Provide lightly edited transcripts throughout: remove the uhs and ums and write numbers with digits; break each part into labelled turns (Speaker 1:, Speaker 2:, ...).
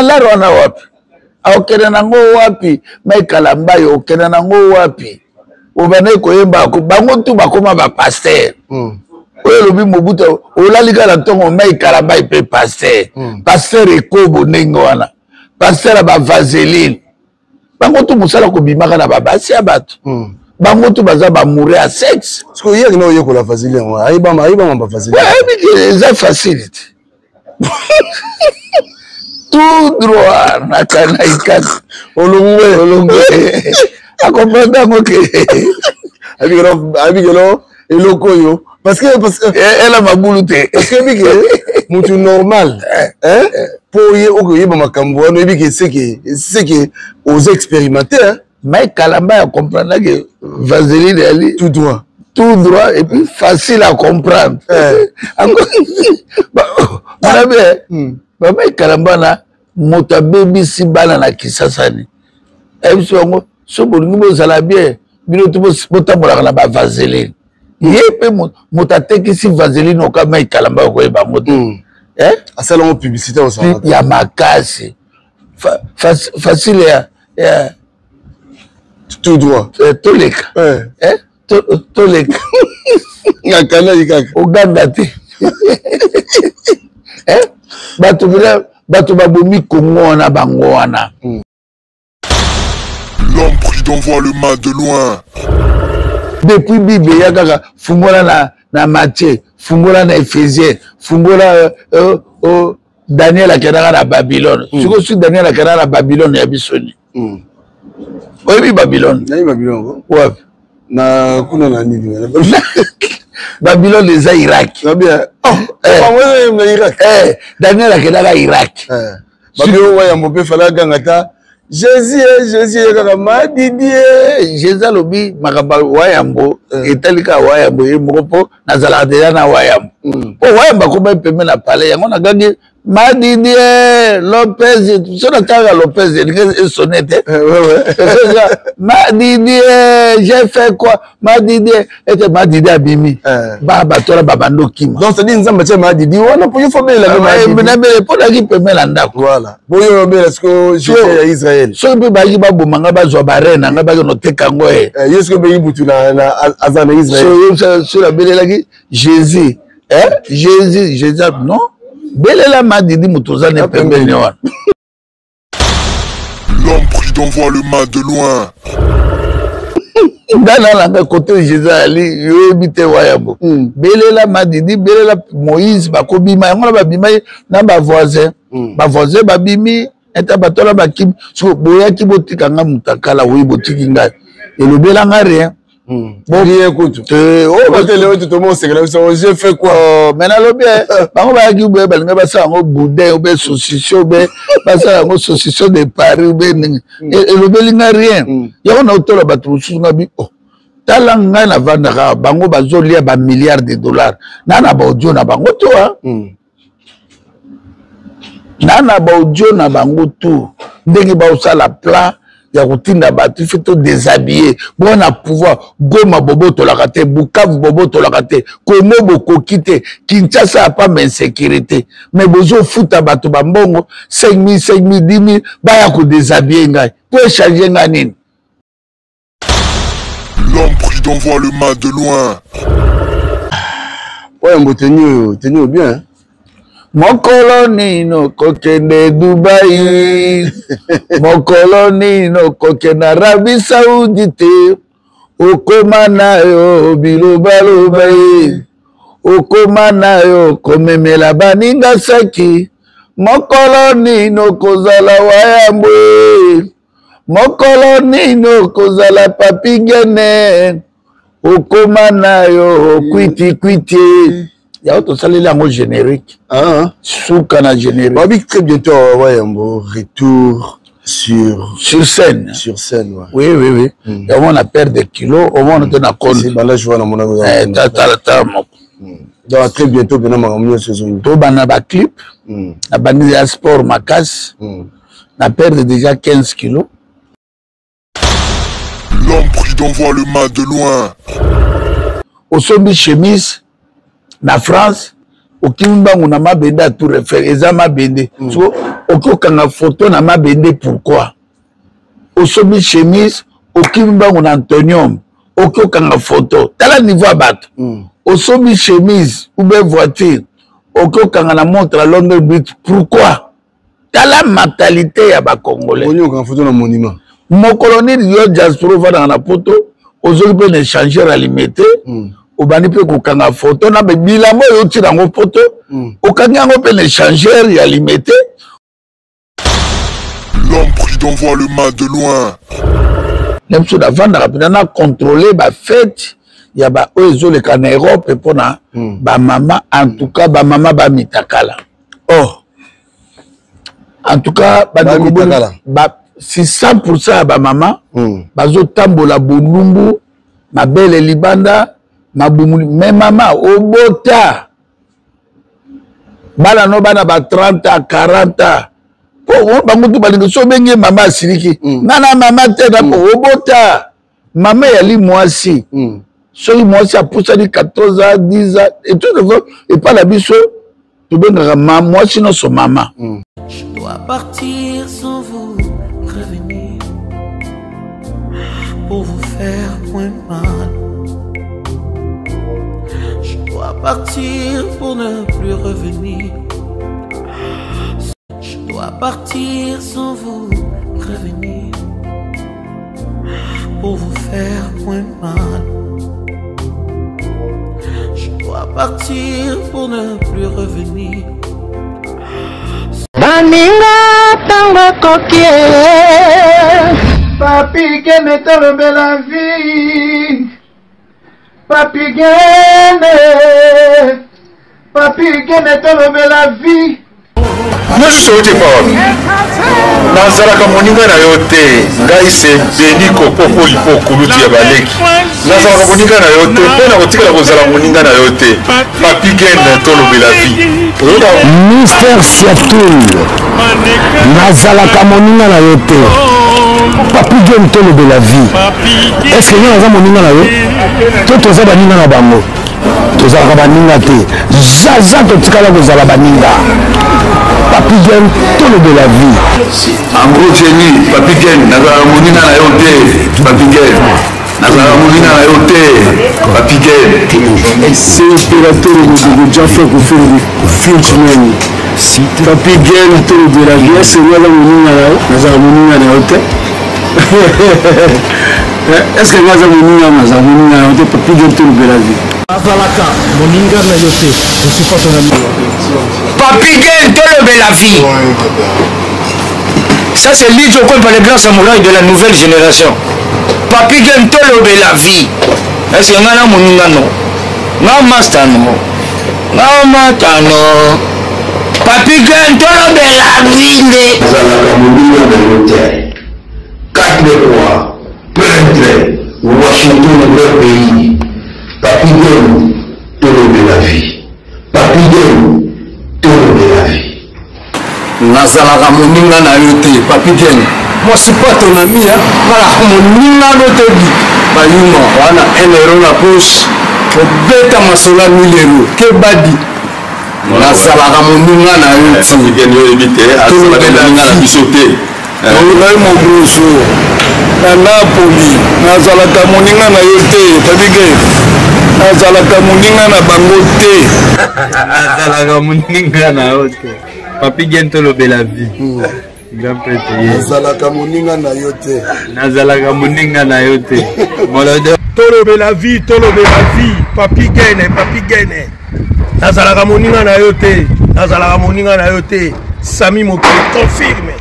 Speaker 1: na lare wana wapi? Akokende nango wapi? Mike Kalambayi okende nango wapi? Obandaki koyemba bango tu bakoma bapaster. Oyo elobi Mobutu olali kaka na ntongo, Mike Kalambayi mpe paster. Paster ekobo ndenge wana, paster ya bavaseline, bango tu mosala kobimaka na babasi ya bato. Bango tu baza bamoure ya sexe.
Speaker 2: Sikoyo yaki na oyekola vaseline yango, ayebama ayebama bavaseline.
Speaker 1: Ayebi ke eza facile te, tout droit na kanaikati.
Speaker 2: Olongwe.
Speaker 1: Olongwe, akomprendre yango ke
Speaker 2: ayebi kelo eloko oyo parce que
Speaker 1: ela mabulu te.
Speaker 2: Parce que oyebi ke motu normal, hein, mpo oye okoyeba makambo wana, oyebi ke seke oza expérimenté, hein?
Speaker 1: Mike Kalamba a comprendre que vaseline ali
Speaker 2: tout droit.
Speaker 1: Tout droit et puis facile à comprendre. Bana ba Mike Kalamba na moto abebisi bana na Kisasani, ayebisi bango so bolingi bozala bien, bino to botambolaka na bavaseline. Ye mpe moto atekisi vaseline oka Mike Kalamba, okoyeba yango te.
Speaker 2: Asala yango publicité.
Speaker 1: Ya makasi, facile ya
Speaker 2: tout droit.
Speaker 1: Toleka, toleka.
Speaker 2: Ngakanaki kaka.
Speaker 1: Oganga te. Bato bila bato babomi Kongo wana, bango wana.
Speaker 3: L'homme prudent voit le mal de loin.
Speaker 1: Depuis Bible eya kaka, fungola na Matthieu, fungola na Éphésien, fungola Daniel akendaka na Babylone. Sikoyo soki Daniel akendaka na Babylone ya biso ni oyebi Babylone?
Speaker 2: Nayebi Babylone.
Speaker 1: Wapi?
Speaker 2: Na kuna na nini?
Speaker 1: Babylone eza Irak.
Speaker 2: Na Irak.
Speaker 1: Daniel akendaka Irak.
Speaker 2: Babylone, wayambo mpe fala aganga ta Jésus, Jésus ye kaka madidi.
Speaker 1: Jésus alobi makambo wayambo etali kaka wayambo ye moko, mpo nazalaka deja na wayambo, mpo wayambo akoma pembe na palais yango. Nagangi madidi Lopez, so nataka Lopez elingi esone te. Madidi, j'ai fait quoi, madidi? Ete madidi abimi, ba bato wana babandi okima.
Speaker 2: Donc c'est-à-dire Nzambe atia madidi wana mpo yo fo belela.
Speaker 1: Nabele mpo naki pembe na ndako.
Speaker 2: Voilà, boyo obela sikoyo Jésus ya Israël.
Speaker 1: Soki mpe bayaki baboma nga, bazwa bare na nga, bakende oteka yango
Speaker 2: ye. Ye sikoyo bengi butu aza na Israël.
Speaker 1: So nabelelaki Jésus, Jésus, Jésus, non, belela madidi, moto oza ne pembeni wana.
Speaker 3: L'homme prudent voit le mal de loin.
Speaker 1: Nga nalanga kote Jésus ali, yoyebi te wayambo. Belela madidi, belela Moïse, bakobima yango na babima na bavoisin. Bavoisin babimi ete bato wana bakimi. Soki boyaki botika nga motakala, oyi botiki ngai, elobelanga rien.
Speaker 2: Rien kutu. Otele oyo tomosekela biso, j'ai fait quoi?
Speaker 1: Mais nalobi bango bayaki boye, balingi basala yango boudin obe saucisson, obe basala yango saucisson de Paris obe ndenge elobeli nga rien. Yango na otola bato mosusu nga bi oh, tala ngai navandaka, bango bazolia bamilliard de dollars na baaudio na bango to na baaudio na bango tu, ndenge baosala plan ya kotinda bato ife to déshabiller bona pouvoir. Goma bobotolaka te, Bukavu bobotolaka te, Kongo bokoki te, Kinshasa ya pamba, insécurité, mais bozofuta bato bambongo 5000, 5000, 10 000, baya kodéshabiller ngai po échange ngai nini?
Speaker 3: L'homme prudent voit le mal de loin.
Speaker 2: Oyo tenue oyo, tenue oyo bien.
Speaker 1: Mokolo nini okokende Dubai? Mokolo nini okokende Arabie Saoudite? Okoma na yo bilobaloba ye, okoma na yo komemela baninga saki. Mokolo nini okozala wayambo? Mokolo nini okozala papi gene? Okoma na yo kwiti kwiti. Yango tosaleli yango générique.
Speaker 2: Ah.
Speaker 1: Suka na générique.
Speaker 2: Babi très bientôt wayambo retour sur
Speaker 1: sur scène.
Speaker 2: Sur scène, ouais.
Speaker 1: Oui. Yango na perte de kilo, omona te na compte.
Speaker 2: Balage wana mona.
Speaker 1: Tala tala moko.
Speaker 2: Donc très bientôt mpena makambo nyonso ezongi.
Speaker 1: Tobanda baclip na bandi ya sport makasi, na perdre déjà 15 kilos.
Speaker 3: L'homme prudent voit le mal de loin.
Speaker 1: Osombi chemise na France. Okimi mbangu na mabende ya Tour Eiffel, eza mabende. So oki okanga photo na mabende, pourquoi? Osombi chemise, okimi mbangu na Antonium, oki okanga photo. Tala niveau ya bato. Osombi chemise ou bien voiture, oki okanga na montre ya London Bridge, pourquoi? Tala mentalité ya bacongolais.
Speaker 2: Oni okanga photo na monument.
Speaker 1: Mokolo nini yo diaspora ofandaka na poto, ozoki mpe na échangeur alimete, obandi mpe kokanga photo na bilamba oyo oti nango poto, okangi yango mpe na échangeur ya limete.
Speaker 3: L'homme prudent voit le mal de loin.
Speaker 1: Na biso navandaka mpenza na contrôle bafete ya baoyo ezoleka na Europe mpona bamama. En tout cas bamama bamitakala. Oh, en tout cas bandeko, ba 600 ya bamama bazotambola bolumbu, mabele libanda, mabumu. Me mama, obota bana no, bana ba 30 ans, 40 ans, po bango tu balingi so obengi ye mama, asiliki. Nga na mama te na obota. Mama eyali mwasi. Soki mwasi apusani 14 ans, 10 ans et tout, epai na biso tobengaka mwasi nyonso mama.
Speaker 4: Je dois partir sans vous prévenir pour vous faire moins mal. Je dois partir pour ne plus revenir. Je dois partir sans vous prévenir pour vous faire moins mal. Je dois partir pour ne plus revenir.
Speaker 5: Baninga, ntango ekoki.
Speaker 6: Papi Gene, tolobela vie. Papi Gene, Papi Gene, tolobela vie.
Speaker 7: Nyonso euti epa wapi? Nazalaka moninga na yo te. Ngai se Beni Kokoko Lipo, kulutu ya baleki. Nazalaka moninga na yo te, mpe nakotikala kozala moninga na yo te. Papi Gene, tolobela vie. Oyoka.
Speaker 8: Mister Siatul, nazalaka moninga na yo te. Papi Game, tolobela vie. Est ce que nga naza moninga na yo to toza baninga na bango? Tozalaka baninga te, zaza totikala kozala baninga. Papi Game, tolobela vie.
Speaker 7: En gros, Jenny, Papi Gen, nazalaka moninga na yo te. Papi Gen, nazalaka moninga na yo te. Papi Gen.
Speaker 2: C'est opérateur Modogo Jaffa Koferi Frenchman. Papi Gen, tolobela vie. Seigneur, moninga na yo, nazala moninga na yo te. Est ce que nga aza moninga? Nazala moninga na yo te. Papi Gen, tolobela vie.
Speaker 9: Azalaka moninga na yo te. Je suis pas ton ami.
Speaker 10: Papi Gen, tolobela vie. Ça, c'est Lidjo Kwempa, le grand samouraï de la nouvelle génération. Papi Gen, tolobela vie. Est ce que nga na moninga no? Nga master no? Nga mata no? Papi Gen, tolobela vie nde.
Speaker 11: Nazalaka moninga na yo te. Quatre rois, peintre, Washington, vrai pays. Papi Gen, tolobela vie. Papi Gen, tolobela vie.
Speaker 10: Nazalaka moninga na yo te. Papi Gen, moi suis pas ton ami, hein. Nazalaka moninga no te. Bi bayuma wana, 1 euro na poche, kobeta masolo ya 1000 euro kebadi. Nazalaka moninga na yo
Speaker 7: te. Papi Gen, yo oyebi te, azalaka moninga na biso te.
Speaker 1: Ngai Mobusu na Napoli, nazalaka moninga na yo te. Papi Gen, nazalaka moninga na bango te.
Speaker 12: Nazalaka moninga na yo te. Papi Gen, tolobela vie. Grand prêtre ye.
Speaker 2: Nazalaka moninga na yo te.
Speaker 12: Nazalaka moninga na yo te. Molodo.
Speaker 9: Tolobela vie, tolobela vie. Papi Gene, Papi Gene, nazalaka moninga na yo te, nazalaka moninga na yo te. Sami Mokili confirme.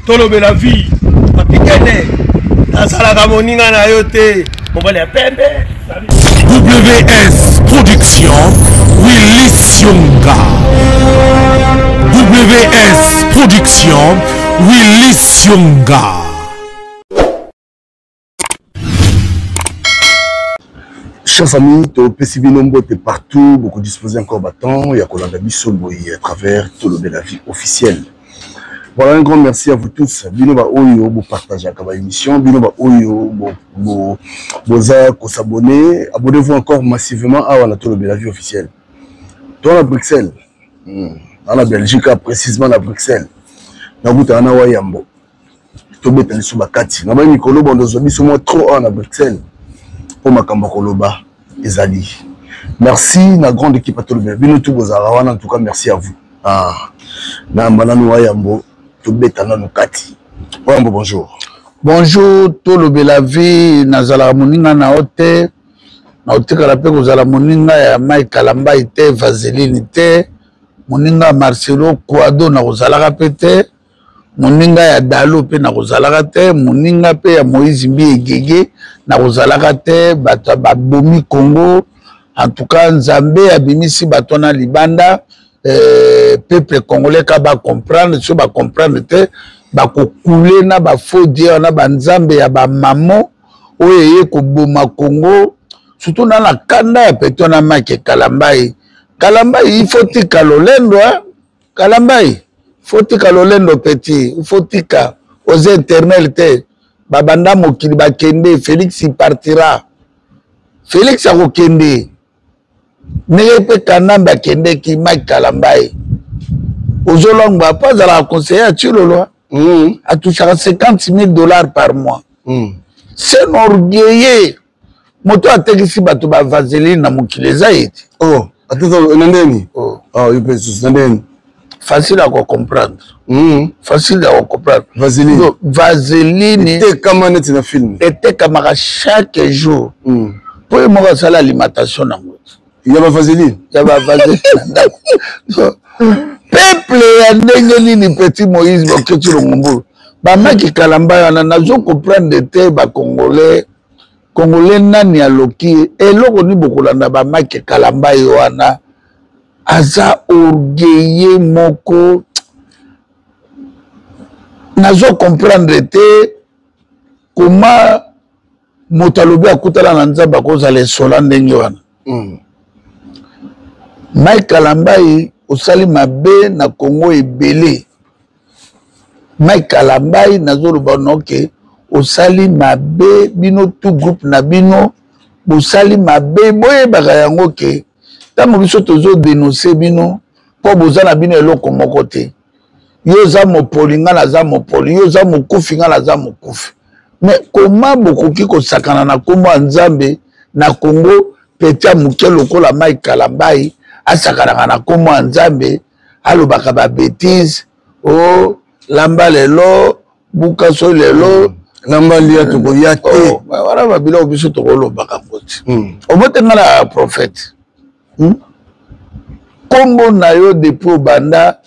Speaker 9: Tolobela vie. Papi Gene, nazalaka moninga na yo te. Mobali ya pembe.
Speaker 13: WS Production, Willy Sionga. WS Production, Willy Sionga.
Speaker 2: Chers amis, topesi bino mbote partout bokodisposer encore batemps ya kolanda biso boye à travers Tolobela Vie officielle. Voilà, un grand merci à vous tous, bino baoyo bopartageaka baémission, bino baoyo boza kosabonner. Abonnez-vous encore massivement awa na Tolobela Vie officielle. Toza na Bruxelles. Na Belgique, précisément na Bruxelles. Nakutana na Wayambo. Tobeta lisu bakati. Na ba mikolo bondo zo biso mwa trop awa na Bruxelles. Po makambo koloba ezali. Merci na grande équipe à Tolobela. Bino tout bozala wana en tout cas merci à vous. Ah. Na mbananu Wayambo tobeta nanu kati. Wayambo bonjour.
Speaker 1: Bonjour Tolobela vie nazalaka moninga na yo te. Nakotikala mpe kozala moninga ya Mike Kalambayi te, Vaseline te, moninga ya Marcelo Quado nakozalaka mpe te, moninga ya Dalo mpe nakozalaka te, moninga mpe ya Moïse Mbiye Gege nakozalaka te. Bato babomi Congo, en tout cas Nzambe abimisi bato wana libanda. Peuple congolais ka ba comprendre, so ba comprendre te bakokule na ba faux dieu wana, ba nzambe ya ba mamo oyo eye koboma Congo, surtout na na kanda ya peto na Mike Kalambayi. Kalambayi, il faut tika lolendo, hein? Kalambayi, il faut tika lolendo petit, il faut tika oza éternel te. Babanda mokili bakende, Félix il partira. Félix akokende. Ndenge mpe Kanambe akendeki, Mike Kalambayi. Ozolongwa po azalaka conseiller ya Tshilolo. Atouchaka 50 000 $ par mois. C'est un orgueilleux. Moto atekisi bato ba vaseline na mokili eza ye te.
Speaker 2: Oh, ateza na ndeni?
Speaker 1: Oh.
Speaker 2: Oh, yo pe susu na ndeni?
Speaker 1: Facile à comprendre. Facile à comprendre.
Speaker 2: Vaseline.
Speaker 1: Donc, vaseline
Speaker 2: etekama neti na film.
Speaker 1: Etekamaka chaque jour. Po ye moko asala alimentation nango.
Speaker 2: Ya ba vaseline.
Speaker 1: Ya ba vaseline na ndako. Peuple ya ndenge nini petit Moïse Boketshu Longombolo. Ba Mike Kalamba wana nazo comprendre te ba Congolais. Congolais nani aloki eloko ni bokolanda ba Mike Kalamba wana aza orgueilleux moko. Nazo comprendre te comment moto alobi akutana na Nzambe akozala esola ndenge wana. Mike Kalambayi osali mabe na Congo ebele. Mike Kalambayi nazoloba noke osali mabe, bino tout groupe na bino bosali mabe, boyebaka yango ke ntango biso tozo dénoncer bino mpo boza na bino eloko moko te. Yo oza mopoli, nga naza mopoli, yo oza mokufi, nga naza mokufi. Mais comment bokoki kosakana na kombo ya Nzambe na Congo? Petit ya moke lokola Mike Kalambayi asakanaka na kombo ya Nzambe, alobaka ba bêtises, oh lamba lelo buka so lelo
Speaker 2: lamba lia tokoya te.
Speaker 1: Oh, wana ba biloko biso tokolobaka ngo te. Obote nga na prophète. Kombo na yo depuis obanda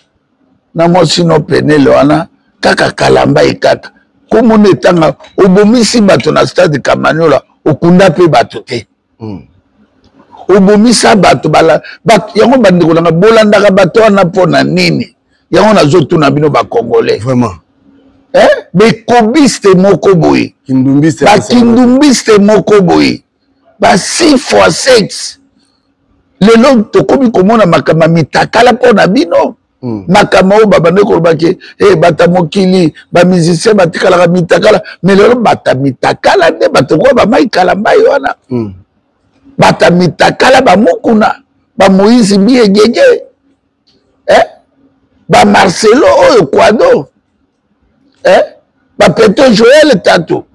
Speaker 1: na mwasi no penele wana kaka Kalambayi kaka kombo na etanga, obomisi bato na stade Kamanyola, okunda pe bato te. Obomisa bato bala, bato yango bandeko nanga bolandaka bato wana mpo na nini? Yango nazotuna bino ba Congolais.
Speaker 2: Vraiment.
Speaker 1: Eh? Bekobiste moko boye.
Speaker 2: Kindumbiste.
Speaker 1: Ba kindumbiste moko boye. Ba 6 fois 7. Lelo tokomi komona makambo ya mitakala mpo na bino. Makambo oyo babandi koloba ke, eh, bata mokili, ba musicien batikalaka mitakala, mais lelo bata mitakala nde bato koyo ba Mike Kalambayi wana. Bata mitakala ba Mukuna, ba Moïse Mbiye Gege, eh? Ba Marcelo oyo Quado, eh? Ba Peto Joël Tato.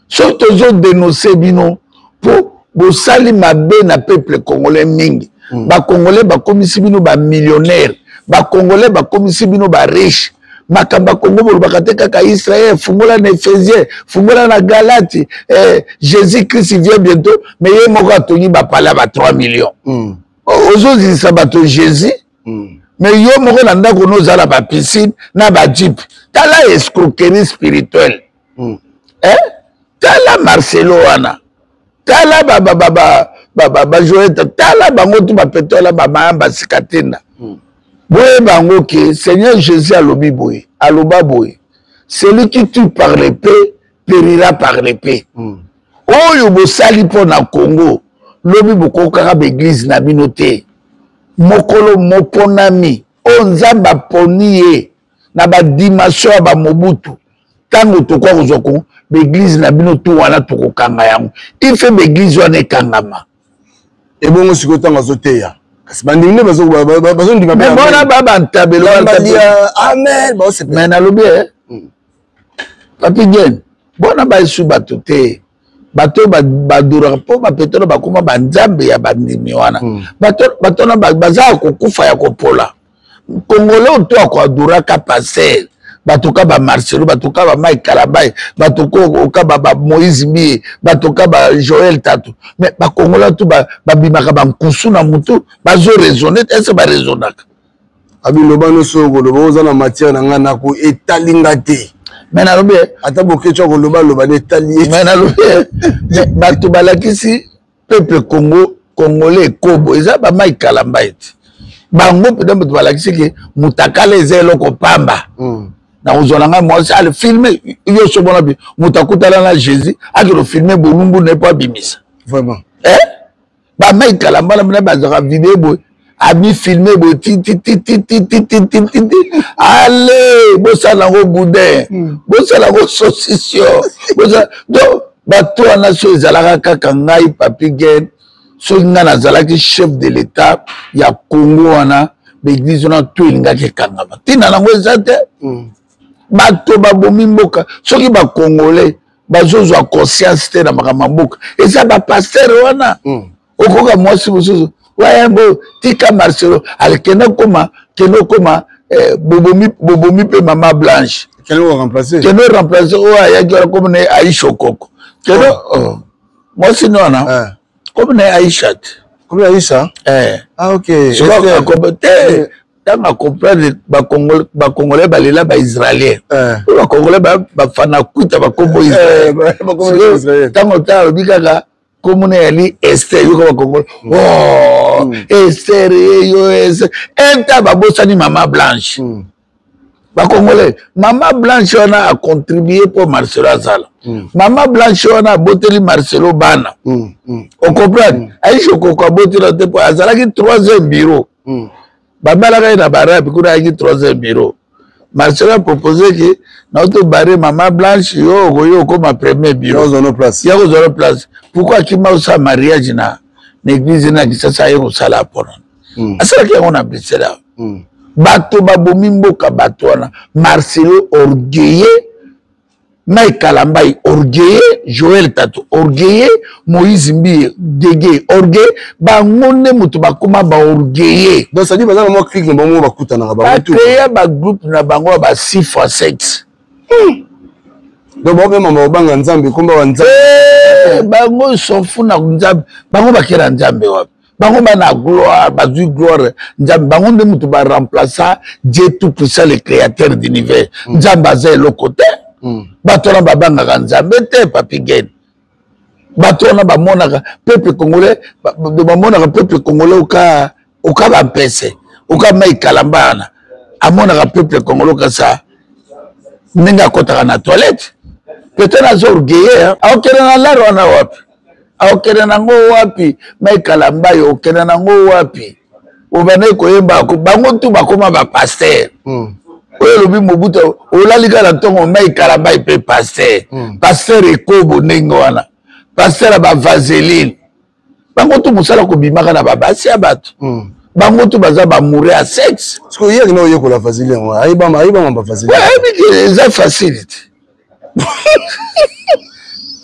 Speaker 1: Soki tozo dénoncer bino po bosali mabe na peuple congolais mingi. Ba Congolais bakomisi bino ba millionnaire, ba Congolais bakomisi bino ba riche. Makambo ya Congo bolobaka te kaka Israël, fungola na Ephésien, fungola na Galate, Jésus-Christ vient bientôt, mais ye moko atongi ba palais ba 3 millions. Ozozilisa bato Jésus, mais yo moko na ndako no ozala ba piscine na ba jeep. Tala escroquerie spirituelle. Eh? Tala Marcelo wana. Tala ba ba ba ba ba ba ba Joël, tala bango tu ba petola ba mayamba sikatenda. Boye bango ke Seigneur Jésus alobi boye, aloba boye. Celui qui tue par l'épée périra par l'épée. Oyo bosali mpo na Congo, lobi bokokaka ba église na bino te. Mokolo moponami, oyo Nzambe aponi ye na ba dimension ya ba Mobutu. Tango tokoka kozwa Congo, ba église na bino tout wana tokokanga yango. Il fait ba église wana ekangama.
Speaker 2: Ebongo sikoyo tango azoteya. Kasi bandimi nde bazondima.
Speaker 1: Mais bona ba bantabelo.
Speaker 2: Amen, baosepela.
Speaker 1: Mais nalobi eh, Papi Gen, bona baesu bato te, bato oyo baduraka mpo bapetolo bakoma banzambe ya bandimi wana. Bato wana baza ya kokufa ya kopola. Congolais oyo to akoaduraka pasteur, bato ka ba Marcelo, bato ka ba Mike Kalabay, bato ka ba Moïse Mbiye, bato ka ba Joël Tatu. Mais bacongolais tu babimaka bankusu na mutu, bazo raisonner te. Ese baraisonnaka?
Speaker 2: Abiloba nyonso okoloba, oza na matière na ngai, nako etali nga te.
Speaker 1: Mais nalobi
Speaker 2: ata Boketshu akoloba loba nde etali ye.
Speaker 1: Mais nalobi, bato balakisi peuple Congo, congolais ekobo eza ba Mike Kalamba ete bango mpenza moto balakisi ke mutakala eza eloko pamba. Nakozwa na ngai mwasi ale filme yo sobona bi moto akutana na Jésus, akende filme bolumbu na ye mpo abimisa.
Speaker 2: Vraiment.
Speaker 1: Eh? Ba Mike Kalamba na bina bazwaka video boye, abi filme boye titititititititi, ale bosala yango boudin, bosala yango saucisson. Donc bato wana, so ezalaka kaka ngai Papi Gen, soki ngai nazalaki chef de l'état ya Congo wana, baeglise wana to elingaki ekangama. Ntina nango eza te. Bato babomi mboka, soki bacongolais bazozwa conscience te na makambo ya mboka, eza bapasteur wana. Okoka mwasi mosusu wayambo, tika Marcelo alikende koma, kende okoma eh, bobomi, bobomi mpe mama Blanche.
Speaker 2: Kende
Speaker 1: remplace oyo ayaki wana, komi na ye Aisha Okoko. Kende oh. Mwasi ni wana komi na ye Aisha te.
Speaker 2: Komi Aisha.
Speaker 1: Eh.
Speaker 2: Ah, ok.
Speaker 1: Te, ntango acomprendre, bacongolais balela baisraélien, oyo bacongolais bafana kuta bakombo Israel. Ntango ta alobi kaka komona yali Ester, yoka bacongolais, oh Ester, eyo Ester enta babosani mama Blanche. Bacongolais, mama Blanche wana acontribue mpo Marcelo azala. Mama Blanche wana aboteli Marcelo bana, ocomprendre? Aisha Okoko abotela te mpo azalaki troisième bureau. Babalaka ye na barabe kuna, ayaki troisième bureau. Marcelo apropose ke nauti obare mama Blanche, yo okoyi okoma premier bureau, ya kozwa no place. Pourquoi akima osala mariage na église na Kisasa? Aye kosala mpona asalaki yango na Bruxelles awa. Bato babomi mboka, bato wana, Marcelo orgueilleux, Mike Kalambayi orgueilleux, Joël Tato orgueilleux, Moïse Mbiye gege orgueilleux, bango nde moto bakoma baorgueilleux.
Speaker 2: Donc c'est-à-dire baza na mwa clique na bango, bakutanaka
Speaker 1: bango tout. Bacréa bagroupe na bango ya ba 6 fois 7.
Speaker 2: Donc bango mpe mama obanga Nzambe, komba wa Nzambe.
Speaker 1: Bango s'en fout na Nzambe, bango bakela Nzambe wapi? Bango bana gloire, bazwi gloire Nzambe, bango nde moto baremplaça Dieu tout puissant, le créateur d'univers. Nzambe aza eloko te. Bato wana babangaka Nzambe te, Papi Gen. Bato wana bamonaka peuple congolais, bamonaka peuple congolais oka bampese, oka mai Kalamba wana, amonaka peuple congolais okasa ndenge akɔtaka na toilette. Peut-être aza orgueilleux, akokende na lare wana wapi? Akokende nango wapi? Mai Kalamba, yo okende nango wapi? Obandaki koyemba, bango tu bakoma bapasteur. Oyo elobi Mobutu, olali kaka na ntongo, mai Kalamba mpe pasteur. Pasteur ekobo ndenge wana, pasteur ya bavaseline. Bango tu mosala kobimaka na babasi ya bato. Bango tu baza bamoure ya sexe.
Speaker 2: Yaki na oyekola vaseline yango, ayebama bavaseline.
Speaker 1: Ayebi ke eza facile te,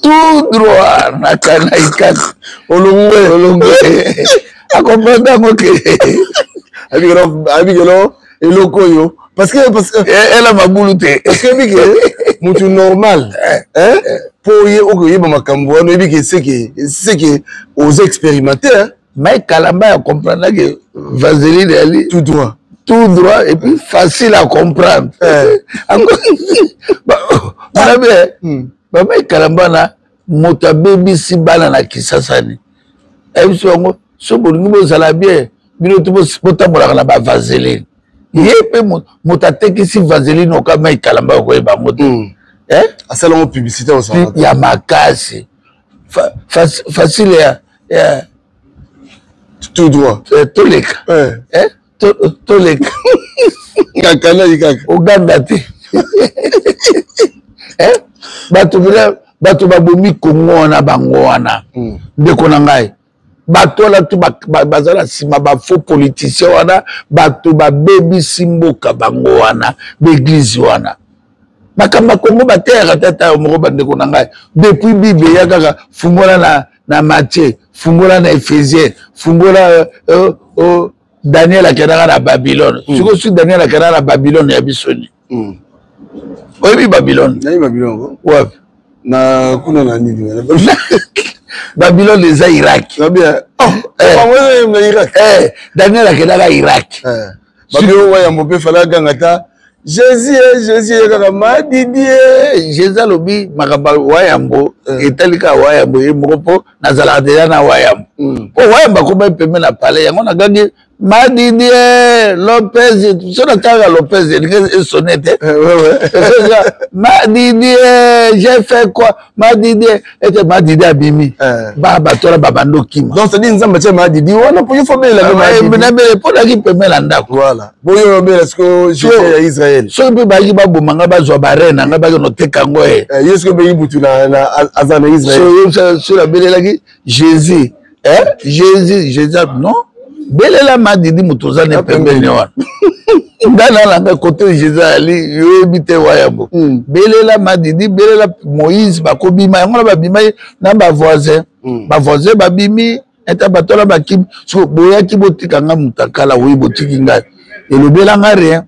Speaker 1: tout droit na kanai kaka.
Speaker 2: Olongwe.
Speaker 1: Olongwe, akomprendre yango ke
Speaker 2: Ayebi kelo eloko oyo parce que
Speaker 1: ela mabulu te.
Speaker 2: Parce que oyebi ke motu normal mpo ye okoyeba makambo wana, oyebi ke seke oza expérimenté.
Speaker 1: Mike Kalamba ya comprendre ke vaseline yali
Speaker 2: tout droit.
Speaker 1: Tout droit et puis facile à comprendre. Manabe bamike Kalamba na moto abebisi bana na Kisasani, ayebisi bango so bolingi bozala bien, bino to botambolaka na bavaseline. Ye mpe moto atekisi vaseline oka Mike Kalamba, okoyeba yango te.
Speaker 2: Asalango publicité.
Speaker 1: Ya makasi, facile ya
Speaker 2: tout droit.
Speaker 1: Toleka, toleka.
Speaker 2: Kakanaki kaka.
Speaker 1: Oganga te. Bato bila bato babomi Kongo wana, bango wana. Ndeko na ngai, Bato wana tu baza na nsima, bafaux politicien wana, bato babebisi mboka bango wana, baeglise wana. Makambo ya Kongo bateyaka te ata yo moko. Bandeko na ngai, depuis Bible eya kaka fungola na Matthieu, fungola na Ephésien, fungola Daniel akendaka na Babylone. Sikoyo soki Daniel akendaka na Babylone ya biso ni Oyebi Babylone?
Speaker 2: Nayebi Babylone.
Speaker 1: Wapi?
Speaker 2: Na kuna na nini?
Speaker 1: Babylone eza Irak.
Speaker 2: Oh, eh. Na Irak.
Speaker 1: Eh, Daniel akendaka Irak.
Speaker 2: Eh. Babylone wayambo mpe fala aganga ta Jésus e Jésus ye kaka madidi
Speaker 1: e Jésus alobi makambo wayambo etali kaka wayambo ye moko, mpo nazalaka deja na wayambo, mpo wayambo akoma pembe na palais yango. Nagangi madidi e Lopez, so nataka Lopez elingi esone te. Madidi e, j'ai fait quoi? Madidi ete madidi abimi, ba bato wana babandi okima.
Speaker 2: Donc c'est-à-dire Nzambe atia madidi wana mpo yo fo belela.
Speaker 1: Nabele mpo naki pembe na ndako.
Speaker 2: Voilà, boyo obela siko Jésus ya Israël.
Speaker 1: Soki mpe bayaki baboma nga, bazwa bare na nga, bakende oteka yango
Speaker 2: ye. Ye siko mpe ibutu aza na Israël.
Speaker 1: So nabelelaki Jésus, Jésus, Jésus, non, belela madidi, moto oza ne pembeni wana, nga nalanga kote Jésus ali, yoyebi te wayambo. Belela madidi, belela Moïse, bakobima yango na babima na bavoisin. Bavoisin babimi ete bato wana bakimi. So boyaki botika nga motakala, oyi botiki ngai, elobelanga rien.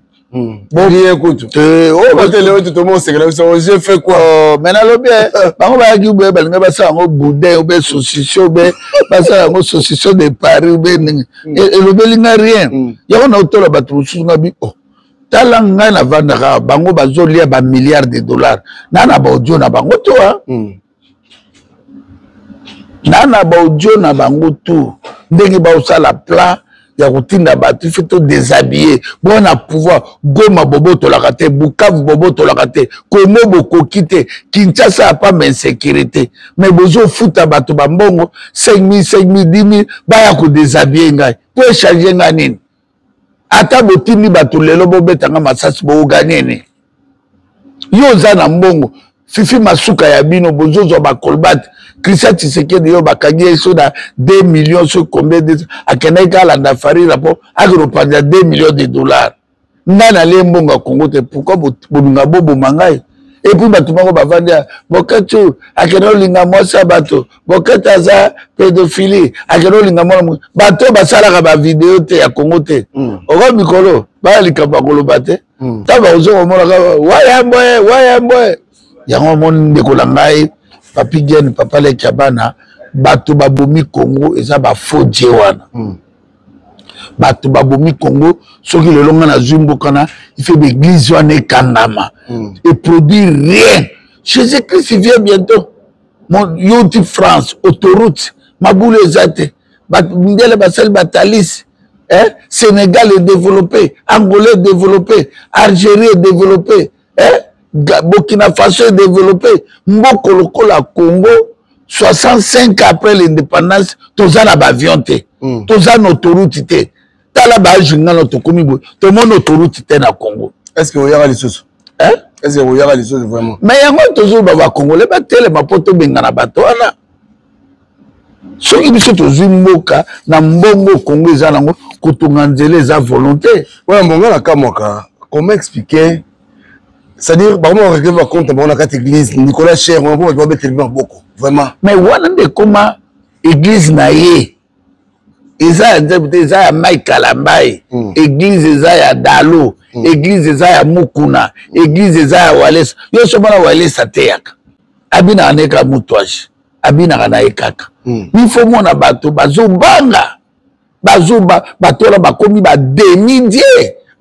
Speaker 2: Rien kutu. Te tomosekela biso, j'ai fait quoi?
Speaker 1: Mais nalobi bango bayaki boye, balingi basala yango boudin obe saucisson, obe basala yango saucisson de Paris obe ndenge elobeli nga rien. Yango naotola bato mosusu nga bi oh, tala ngai navandaka, bango bazolia bamilliard de dollars na baaudio na bango to na baaudio na bango tu, ndenge baosala plan ya kotinda bato ife to déshabiller bona pouvoir. Goma bobotolaka te, Bukavu bobotolaka te, Kongo bokoki te, Kinshasa ya pamba, insécurité, mais bozofuta bato bambongo 5000, 5000, 10 000, baya kodéshabiller ngai po échange ngai nini? Ata botindi bato lelo bobetanga masasi, booganye nini? Yo oza na mbongo, Fifi Masuka ya bino bozozwa bakolbate. Christian Tshisekedi oyo bakangi ye so na 2 millions, so combien de akendaki kaka alanda Farira mpo akende kopanza 2 millions de dollars. Ngai nalie mbongo ya Kongo te, pourquoi bolinga boboma ngai? Et puis bato moko bavandi ya Boketu akende olinga mwasi ya bato, Boketu aza pédophilie, akende olinga mwana. Bato basalaka bavideo te ya Kongo te. Oko mikolo baya likambo ya koloba te, ntango bakozo komona kaka wayambo ye, wayambo ye. Yango omoni, ndeko na ngai Papi Gen, papa leki ya bana, bato babomi Kongo eza bafaux dieu wana. Bato babomi Congo. Soki lelo ngai nazwi mboka na ife, baeglise wana ekangama, eproduire rien. Jésus Christ vient bientôt. Yo ti France, autoroute mabulu eza te, mindele basali batalisi, eh? Sénégal est développé, Angola est développé, Algérie est développé, eh? Burkina Faso est développé. Mboka lokola Congo, 65 après l'indépendance, toza na baavion te, toza na autoroute te. Tala baage ngana tokomi boye, tomoni autoroute te na Congo.
Speaker 2: Est ce que oyaka lisusu? Est ce que oyaka lisusu vraiment?
Speaker 1: Mais yango tozoloba, bacongolais batelema mpo tobengana bato wana. Soki biso tozwi mboka na mbongo Kongo eza nango, kotonga nzela eza volonté.
Speaker 2: Oyo mbongo na kamwaka, comment expliquer? C'est-à-dire bango barekele bacompte bango na kati église Nicolas Cher wana mpo bato babeteli maboko vraiment.
Speaker 1: Mais wana nde ekoma église na ye, eza ya Nzambe te, eza ya Mike Kalambai. Église eza ya Dalo, église eza ya Mukuna, église eza ya Walesa. Yo so mona Walesa ateyaka, abinaka na ye kaka mutwaje, abinaka na ye kaka. Il faut mona bato bazobanga, bazoba, bato wana bakomi bademi dieu,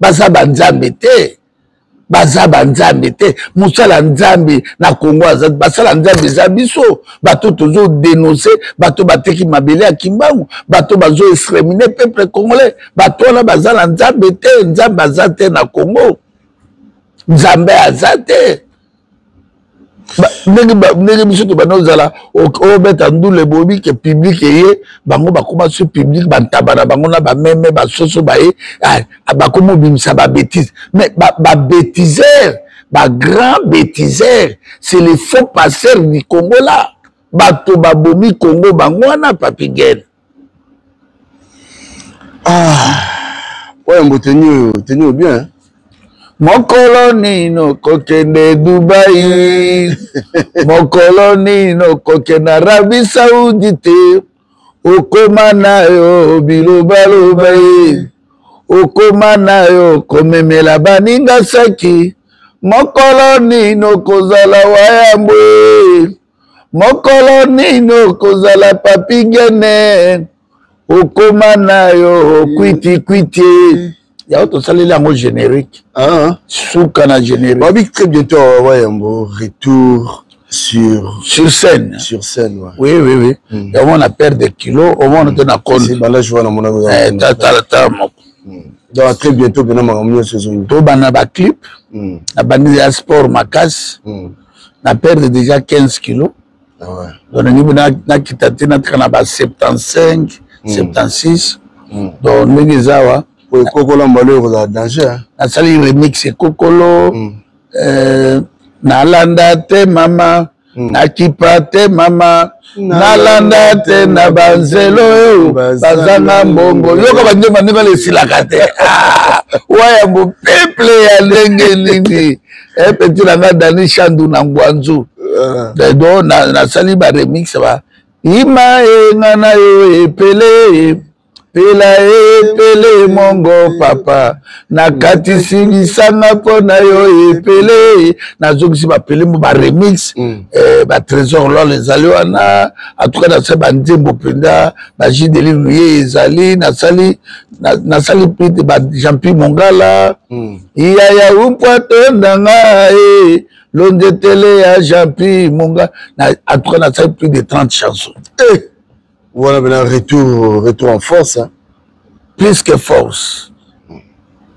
Speaker 1: baza banzambe te, baza banzambe te. Mosala Nzambe na Kongo aza, basala Nzambe eza biso bato tozodénonce bato bateki mabele ya Kimbangu, bato bazoexterminer peuple congolais. Bato wana baza na Nzambe te, Nzambe aza te na Kongo, Nzambe aza te. Ndenge biso tobanda ozala obeta ndule, boyebi ke public eye, bango bakoma so public, bantaba na bango na bameme basoso baye, bakoma obimisa babétise. Mais babétiseur, bagrand bêtiseur, c'est les faux passeurs du Congo là. Bato babomi Congo bango wana, Papi Gene.
Speaker 2: Ah, oyo tenu oyo tenu oyo bien.
Speaker 1: Mokolo nini okokende Dubai? Mokolo nini okokende Arabie Saoudite? Okoma na yo bilobaloba ye, okoma na yo komemela baninga saki. Mokolo nini okozala wayambo ye? Mokolo nini okozala Papi Gene? Okoma na yo kwiti kwiti. Yango tosaleli yango générique.
Speaker 2: Ah.
Speaker 1: Suka na générique.
Speaker 2: Babi très bientôt wayambo retour sur
Speaker 1: scène.
Speaker 2: Sur scène, ouais.
Speaker 1: Oui. Yango na perte de kilo, omona te na compte.
Speaker 2: Balage wana mona.
Speaker 1: Tala tala moko.
Speaker 2: Donc très bientôt bena makambo nyonso ezongi.
Speaker 1: Tobanda ba clip. Na bandi ya sport makasi. Na perdre déjà 15 kilos.
Speaker 2: Ah ouais.
Speaker 1: Donc nalingi nakita te, natika na ba 75, 76. Donc ndenge eza awa.
Speaker 2: Po ekokolo mbala oyo ekozala danger.
Speaker 1: Nasali remix ekokolo. Nalanda te mama, nakipa te mama, nalanda te na banzelo oyo bazanga mbongo. Yoka banzembo ndenge wana esilaka te. Wayambo peuple ya ndenge nini? Petit na nga Dani Chandu na Ngwanzu. Donc nasali ba remix ba ima enga na yo epele pela epele mongo papa nakatisi lisanga mpo na yo epele. Nazongisi bapele mo ba remix, ba trésor lol ezali wana. En tout cas nasali banzembo mpenza ba Jideli Luye ezali, nasali pite ba Jean-Pierre Mongala, yaya upwa tondanga e lonzetele ya Jean-Pierre Mongala. En tout cas nasali plus de 30 chansons.
Speaker 2: Voilà, maintenant, retour en force. Hein.
Speaker 1: Plus que force.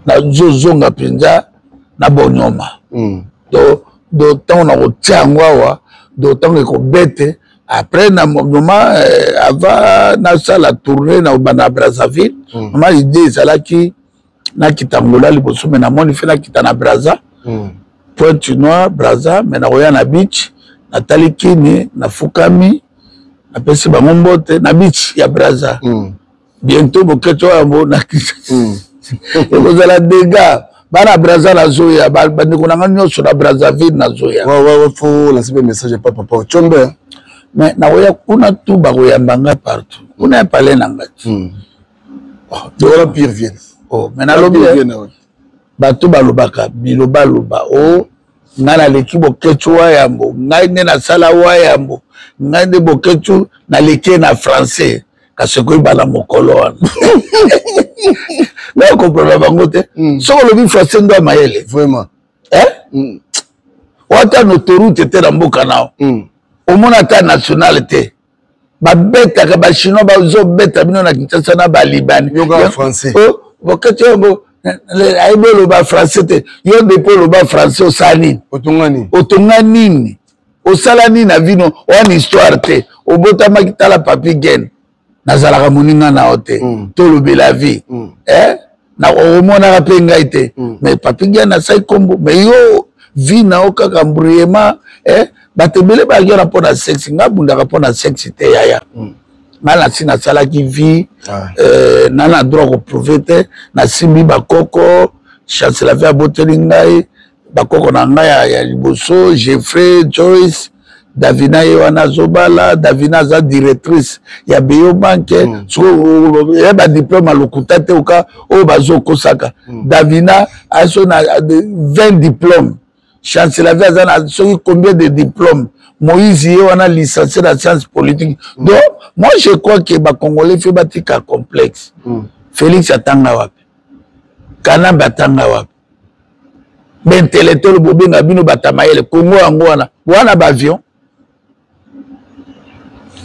Speaker 1: Nazozonga mpenza na bonyoma. Do ntango na kotia yango awa, do ntango ekobete après na moment, avant nasala tournée na obanda na Brazzaville. Mama idée ezalaki nakita Angola liboso, me namoni fe nakita na Brazza, Pointe Noire, Brazza, me nakoya na beach, natali kini, nafukami, napesi bango mbote na beach ya Brazza. Bientôt boketo yango na Kinshasa ekozala dégâts. Bana Brazza nazoya, bandeko na nga nyonso na Brazzaville nazoya.
Speaker 2: Faut lancer pe message epa papa Tshombe.
Speaker 1: Mais nakoya kuna tu bakoyamba nga partout kuna ya palais na nga ti.
Speaker 2: Wana pire vienne.
Speaker 1: Oh, mais nalobi bato balobaka bilobaloba o ngai naleki Boketshu wayambo, ngai nde nasala wayambo, ngai nde Boketshu naleki na français, kasi ekoyebana mokolo wana na komprendre bango te. Soki olobi français ndo ya mayele.
Speaker 2: Vraiment.
Speaker 1: Wata na autoroute te na mboka nao, omona ata national te, babetaka bachinois bazobeta bino na Kinshasa na balibani.
Speaker 2: Yoka français.
Speaker 1: Boketshu yango ayebi oloba français te. Yo nde mpo oloba français osala nini?
Speaker 2: Otonga nini?
Speaker 1: Otonga nini? Osala nini na vino wana? Histoire te, obotamaki. Tala Papi Gen, nazalaka moninga na yo te. Tolobela vie. Na omonaka mpe ngai te. Mais Papi Gen asali kombo, mais yo vie na yo kaka embrouillement. Bato ebele bayaki wana mpo na sexe, ngai abundaka mpo na sexe te yaya. Ngai nasi nasalaki vie, na droit koprouver te. Nasimbi bakoko, Chancelavi aboteli ngai bakoko na ngai ya liboso, Jeffrey, Joyce, Davina. Ye wana azobala Davina, aza directrice ya Beyo Banke. Soki ya badiplôme alokuta te, oka oyo bazokosaka. Davina aso na 20 diplôme, Chancelavi aza na soki combien de diplôme, Moïse ye wana licencié na science politique. Donc moi je crois que bacongolais fe batika complexe. Félix atanga wapi? Kanambe atanga wapi? Baintellectuel bobenga bino bato ya mayele, Kongo yango wana wana baavion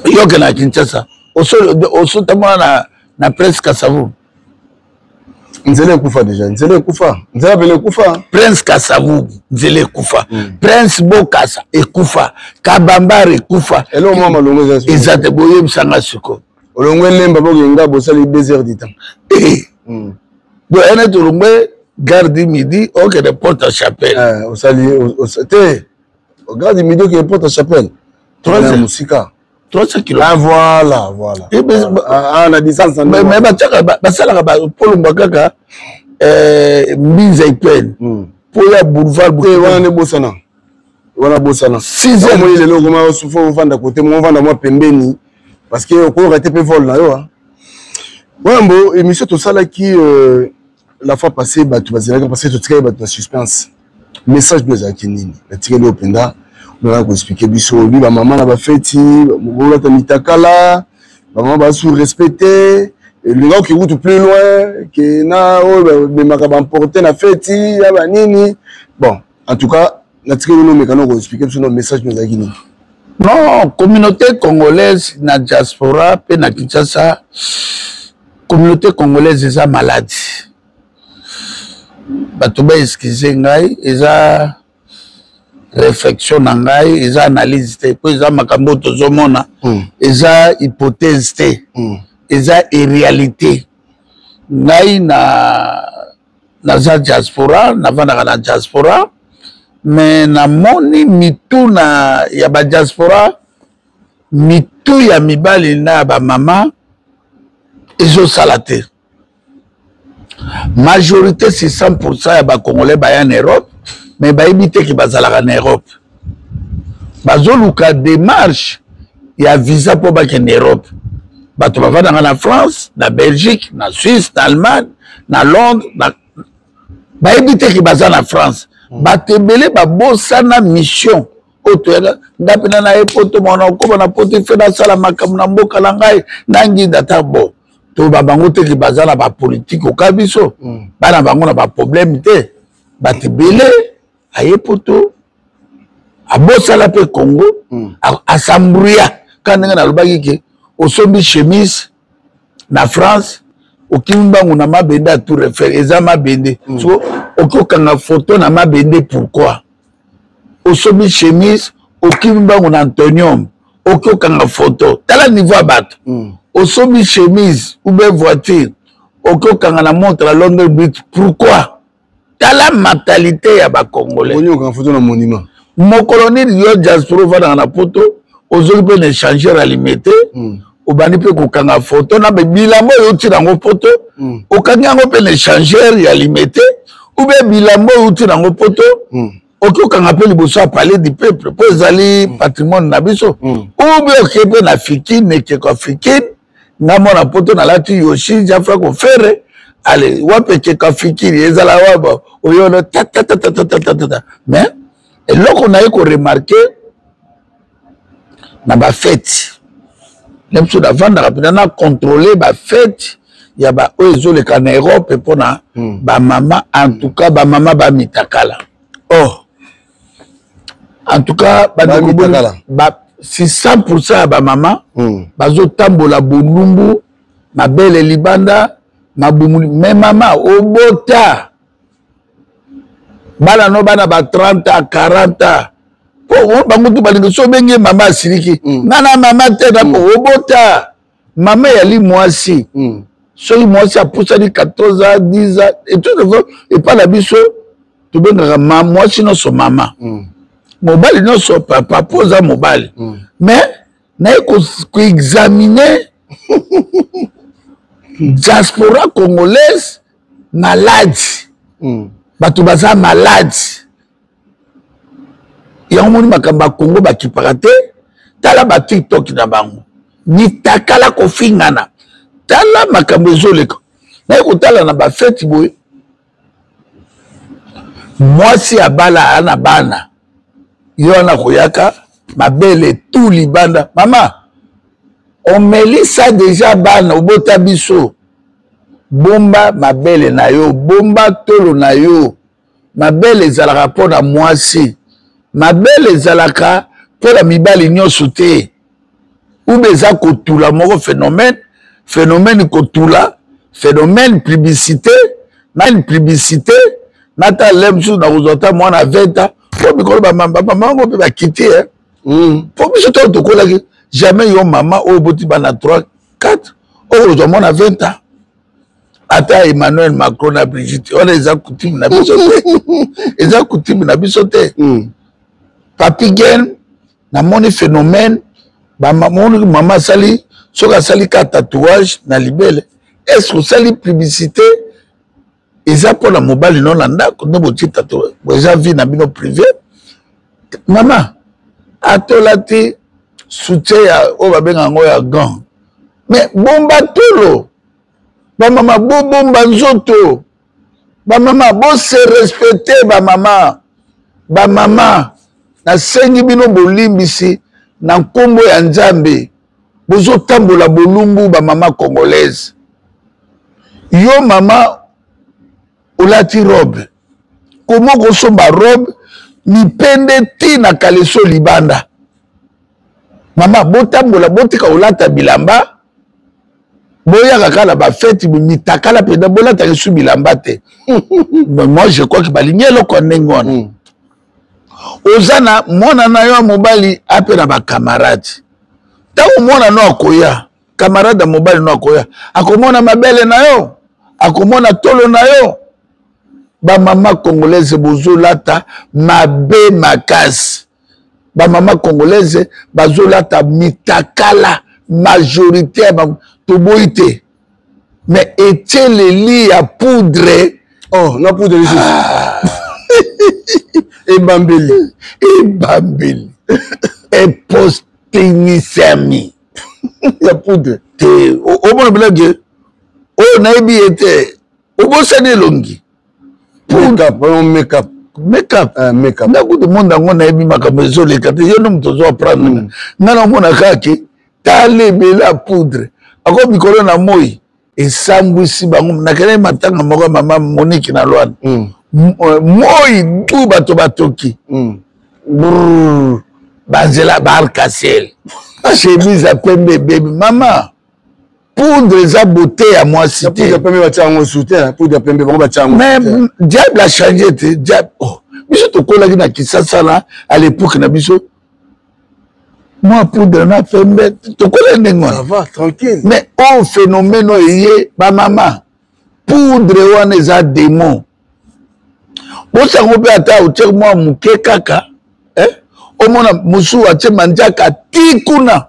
Speaker 1: yoke na Kinshasa, osotamona na Prince Kasavu.
Speaker 2: Nzela ekufa déjà, nzela ekufa, nzela pele ekufa.
Speaker 1: Prince Kasavu nzela ekufa, Prince Bokasa ekufa, Kabambare ekufa.
Speaker 2: Eloko mwa malongo eza
Speaker 1: eza te. Boyebisanga sikoyo.
Speaker 2: Olongwe Lemba bokenga bosali 2 heures du temps.
Speaker 1: Donc ene tolongwe gare du Midi, okende Porte Chapelle.
Speaker 2: Osali te gare du Midi, okende Porte Chapelle, 3 heures mosika.
Speaker 1: 300 km.
Speaker 2: Ah, voilà, voilà.
Speaker 1: Eh,
Speaker 2: ben, ah, ah, na distance.
Speaker 1: Mais batiaka basalaka polongwa kaka eh, mbinza ipene hmm. mpo ya boulevard.
Speaker 2: Te wana nde bosana. Wana bosana.
Speaker 1: 6 heures.
Speaker 2: Omoni lelo okoma fo ovanda kote moko ovanda mwa pembeni parce que okoyoka te mpe vol na yo. Wayambo émission tosalaki euh, la fois passée bato bazelaki parce que totikali bato na suspense. Message no ezalaki nini? Natikali oyo mpenza onaka koexplike biso olobi bamama na bafeti bolata mitakala bamama basu respecte elinga oke kutu plus loin ke na oyo bamemaka baemporte na feti ya banini. Bon, en tout cas natikali ono omeka no koexplike biso no message no ezalaki nini?
Speaker 1: Non, communauté congolaise na diaspora mpe na Kinshasa, communauté congolaise eza malade. Bato ba excuse ngai, eza réflexion na ngai, eza analyse te, mpo eza makambo oyo tozomona. Eza hypothèse te. Eza réalité. Ngai na naza diaspora, navandaka na diaspora, mais namoni mitu na ya ba diaspora, mitu ya mibali na ya bamama ezosala te. Majorité, c'est 100% ya bacongolais baya na Europe, mais bayebi te ke bazalaka na Europe. Bazoluka démarche ya visa mpo bakende Europe. Bato bavandaka na France, na Belgique, na Suisse, na Allemagne, na Londres, na... bayebi te ke baza na France. Bato ebele babosana mission oyo toyaka. Nga mpena na ye poto, mwana okóma na poto, ife nasala makambo na mboka na ngai nanginda ata bo toba bango te ke baza na bapolitike oka biso. Bana bango na baproblème te. Bato ebele aye poto, abosala mpe Congo. Asambruya ka ndenge nalobaki ke osombi chemise na France, okimi mbangu na mabende ya Tour Eiffel, eza mabende. So oki okanga photo na mabende, pourquoi osombi chemise, okimi mbangu na Antonium, oki okanga photo? Tala niveau ya bato. Osombi chemise ou bien voiture, oki okanga na montre ya London Bridge, pourquoi? Tala mentalité ya bacongolais.
Speaker 2: Oni okanga photo na monument.
Speaker 1: Mokolo nini yo diaspora ovandaka na poto, ozoki mpe na échangeur ya Limete, obandi mpe kokanga photo na bilamba oyo outi nango poto, okangi yango mpe na échangeur ya Limete, ou bien bilamba oyo outi nango poto, oki okanga mpe liboso ya Palais du Peuple mpo ezali patrimoine na biso, ou bien oke mpe na Fikine, ekeko ya Fikine. Nga mwana poto nalati Yoshi Jafra Kofere, ale wapi ekeko ya Fikini ezala waba oyono tatatatatata. Mais eloko naye koremarke na bafete nde biso navandaka mpenza na contrôle bafete ya baoyo ezoleka na Europe mpona bamama. En tout cas bamama bamitakala.
Speaker 2: Oh.
Speaker 1: En tout cas bandeko, ba, si 100% ya bamama bazotambola bolumbu, mabele libanda, mabumu. Me mama obota bana no bana ba 30 ans, 40 ans, po bango tu balingi so obengi mama asiliki. Nga na mama te na obota mama eyali mwasi. Soki mwasi apusani 14 ans, 10 ans et tout, epai na biso tobengaka ma mwasi nyonso mama, mobali nyonso papa, mpo oza mobali. Mais naye koexamine diaspora congolaise malade. Bato baza malade yango moni makambo ya Congo bakipaka te. Tala ba TikTok na bango, mitakala, kofingana. Tala makambo ezoleka. Naye kotala na bafeti boye, mwasi abala aya na bana, ye wana koyaka mabele tu libanda. Mama omelisa deja bana, obota biso, bomba mabele na yo, bomba tolo na yo. Mabele ezalaka mpo na mwasi, mabele ezalaka mpo na mibali nyonso te. Ube eza kotula moko phénomène, phénomène kotula, phénomène publicité na publicité. Nata le mosusu nakozwa ata mwana 20 ans mpo mikolo bamama yango mpe bakiti mpo biso ntango tokolaki, jamais yo mama oyo oboti bana 3, 4 okozwa mwana 20 ans. Ata Emmanuel Macron na Brigitte wana, eza coutume na biso te, eza coutume na biso te. Papi Gen, namoni phénomène. Bamamoni mama asali soki asali ka tatouage na libele, est-ce osali publicité eza mpo na mobali no na ndako nde botie tatouage, eza vie na bino privé. Mama atolati soutien ya oyo babenga yango ya gant, mais bomba tolo. Bamama bobomba nzoto, bamama bose respecte, bamama, bamama nasengi bino bolimbisi na nkombo ya Nzambe. Bozotambola bolumbu, bamama congolaise. Yo mama olati robe, koma okosomba robe mipende ti na kaleso libanda. Mama botambola, botika kolata bilamba, boyaka kaka na bafeti mitakala mpenza, bolataka esu bilamba te. Mais moi je crois que balingi eloko ya ndenge wana. Oza na mwana na yo ya mobali ape na bakamarade, ntango mwana no akoya, camarade ya mobali no akoya, akomona mabele na yo, akomona tolo na yo. Bamama congolaise bozolata mabe makasi, bamama congolaise bazolata mitakala, majorité ya bango. Toboyi te, mais etieleli ya poudre.
Speaker 2: Oh, na poudre lisusu. Ah. Ebambeli.
Speaker 1: Ebambeli epostinisami
Speaker 2: ya poudre.
Speaker 1: Te, omona bilake oyo nayebi ye te, obosani elongi.
Speaker 2: Makeup.
Speaker 1: Makeup.
Speaker 2: Makeup.
Speaker 1: Nga kutu monde yango nayebi makambo ezoleka te, yo nde moto ozo apprendre. Nga namona kaka ke tala ebele ya poudre ako mikolo na moi esambwisi bango. Nakendaki matanga moko ya mama Monique na Lwana. Moi du bato batoki. Brrr, banzela baarc-en-ciel, chemise ya pembe ebebi. Mama, poudre eza beauté ya mwasi te.
Speaker 2: Poudre pembe batia yango soutien, poudre pembe bango batia yango.
Speaker 1: Mais diable a changé te, diable. Oh, biso tokolaki na Kinshasa na à l'époque na biso, mwa poudre na pembe tokolaki ndenge wana.
Speaker 2: Ça va, tranquille.
Speaker 1: Mais oyo phénomène oyo eye, bamama, poudre wana eza démon. Bosango mpe ata otie mwa moke kaka, eh? Omona mosusu atie manzaka ti kuna.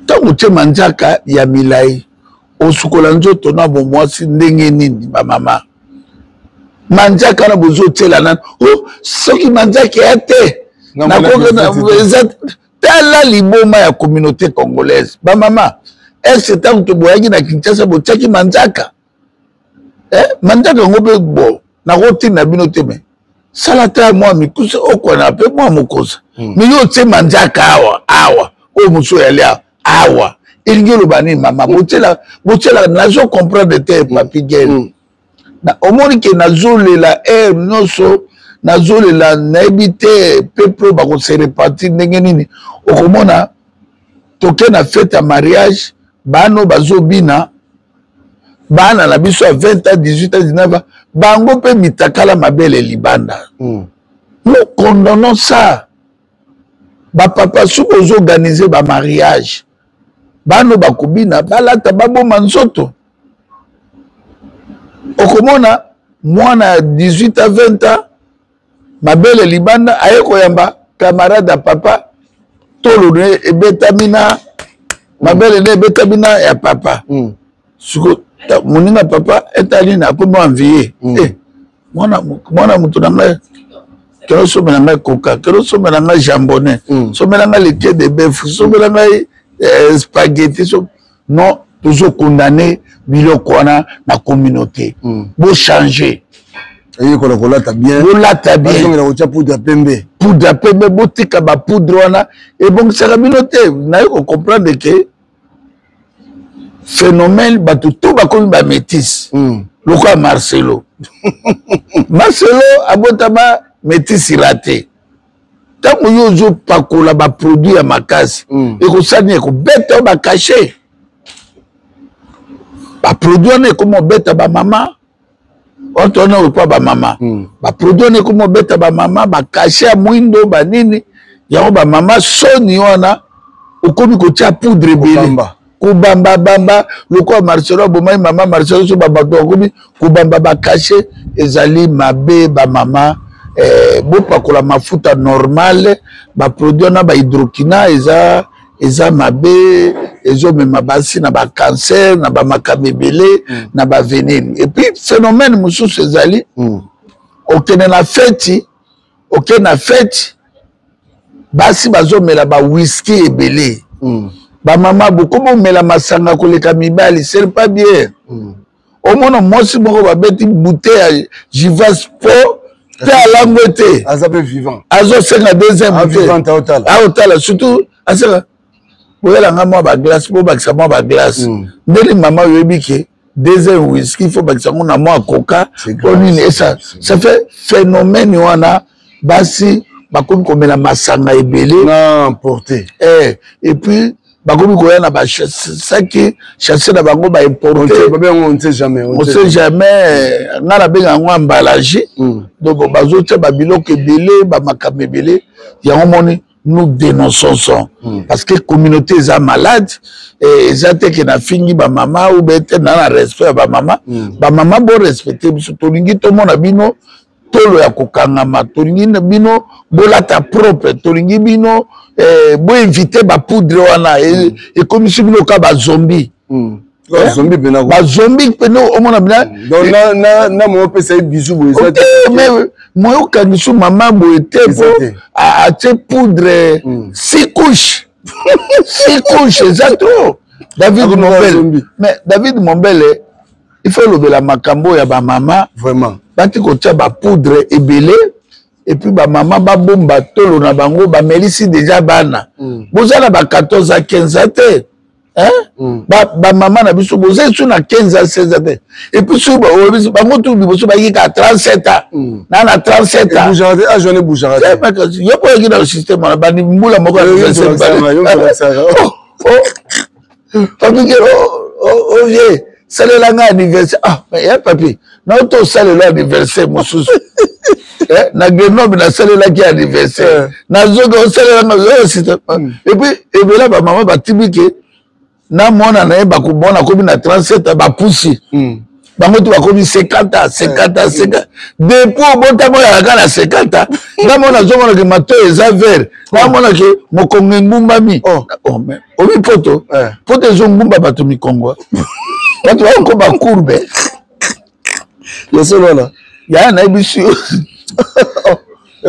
Speaker 1: Ntango otie manzaka ya milai, osukola nzoto na bomwasi ndenge nini? Bamama, manzaka wana bozotiela nani? Oh, soki manzaka ya te, eza tala liboma ya communauté congolaise. Bamama, est-ce ntango toboyaki na Kinshasa botiaki manzaka? Eh, manzaka yango mpe bo nakotinda bino te, me sala ta mwa mikuse okwana mpe mwa mokosa. Me yo otie manzaka awa awa, oyo mosusu oyali awa awa, elingi oloba nini? Mama, botiela, botiela, nazo comprendre te. Papi Gel, omoni ke nazolela aire nyonso, nazolela, nayebi te peuple oyo bakose repartir ndenge nini. Okomona toke na fete ya mariage, bano bazobina, bana na biso ya 20 ans, 18 ans, 19 ans, bango mpe mitakala, mabele libanda. Nous condamnons ça. Bapapa, soki ozoorganize bamariage, bano bakobina, balata baboma nzoto. Okomona mwana ya 18 à 20 ans, mabele libanda, aye koyamba camarade ya papa, tolo ne ebetami na mabele nde ebetami na ya papa. Siko moninga papa etali nini? Akomi envie. Eh, mwana, mwana moto na ngai, kelo somela ngai coca, kelo somela ngai jambonnet, somela ngai leke de bœuf, somela ngai spaghetti. So non, tozokondane biloko wana na communauté. Bochange.
Speaker 2: Eyekola kolata bien.
Speaker 1: Bolata bien.
Speaker 2: Bazongela kotia poudre ya pembe.
Speaker 1: Poudre ya pembe, botika bapoudre wana, ebongisaka bino te. Naye kocomprendre ke phénomène bato to bakomi bamétise. Lokola Marcelo, Marcelo abotama métise raté. Ntango yo ozopakola baproduit ya makasi, ekosala nini? Ekobeta yo bacachet. Baproduit wana ekoma obeta bamama oto wana okwa bamama. Baproduit wana ekoma obeta bamama bacachet ya mwindo banini yango. Bamama, soni wana, okomi kotia poudre ebele, kobambabamba lokola Marcelo abomai mama Marcelo. So babato bakomi kobamba bacachet, ezali mabe. Bamama, bopakola mafuta normale. Baproduit wana bahydroquina eza. Eza mabe, ezomema basi na bacancer, na bamakambo ebele, na bavenir. Et puis phénomène mosusu ezali, okende na feti, okende na feti, basi bazomela ba whisky ebele. Bamama bokomomela masanga koleka mibali, c'est pas bien. Omona mwasi moko babeti bouteille ya Jivas po mpe alangwe te,
Speaker 2: aza mpe vivant,
Speaker 1: azosenga deuxième bouteille, aotala surtout asenga boyelanga mwa baglace, bobakisa mwa baglace. Ndeni mama oyebi ke deuxième whisky faut bakisa yango na mwa coca po nini esa. Ça fait phénomène wana, basi bakomi komela masanga ebele
Speaker 2: na emporté.
Speaker 1: Et puis bakomi koya na basaki chasse na bango, baimporte.
Speaker 2: On sait jamais.
Speaker 1: On sait jamais. Nga nabenga yango emballage. Donc bazotia babiloko ebele, bamakambo ebele. Yango moni nous dénonçons ça, parce que communauté eza malade. Eza te ke nafingi bamama ou be te, na respect ya bamama. Bamama, borespecte biso. Tolingi tomona bino tolo ya kokangama, tolingi bino bolata propre, tolingi bino boevite bapoudre wana ekomisi bino ka bazombi.
Speaker 2: Bazombi mpena.
Speaker 1: Bazombi mpena, omona bina.
Speaker 2: Donc na moyo opesa ye bisu boye eza
Speaker 1: te. Mais moyo okangisu mama boye te, po atie poudre six couches, six couches eza trop. David Mombele, mais David Mombele, il faut olobela makambo ya bamama.
Speaker 2: Vraiment.
Speaker 1: Bati kotia bapoudre ebele, et puis bamama babomba tolo na bango, bamelisi deja bana. Boza na ba 14 a 15 a te, bamama na biso, boza esu na 15 a 16 a te. Et puis soki bango tu liboso bayiki ka 37 a na 37 a. Yo mpo oyaki na système wana, bandi mbula moko ya 27. Papi, ovie salela nga anniversaire. Ah, mais ya papi, nauta osalela anniversaire mosusu na Grenoble, nasalelaki anniversaire, nazoki osalela nga oyo système. Et puis ebela bamama batimi ke na mwana na ye bakomona akomi na 37, bapusi bango ti bakomi 50 ans, 50 ans, 50. Depuis obotama oyalaka na 50 ans. Nga mona azomona ke matoyi eza vert, namona ke mokongo engumbami. Obi poto poto ezongumba bato mikongo, bato bakokoma courbe.
Speaker 2: Ya solo wana.
Speaker 1: Yaya, nayebisi yo,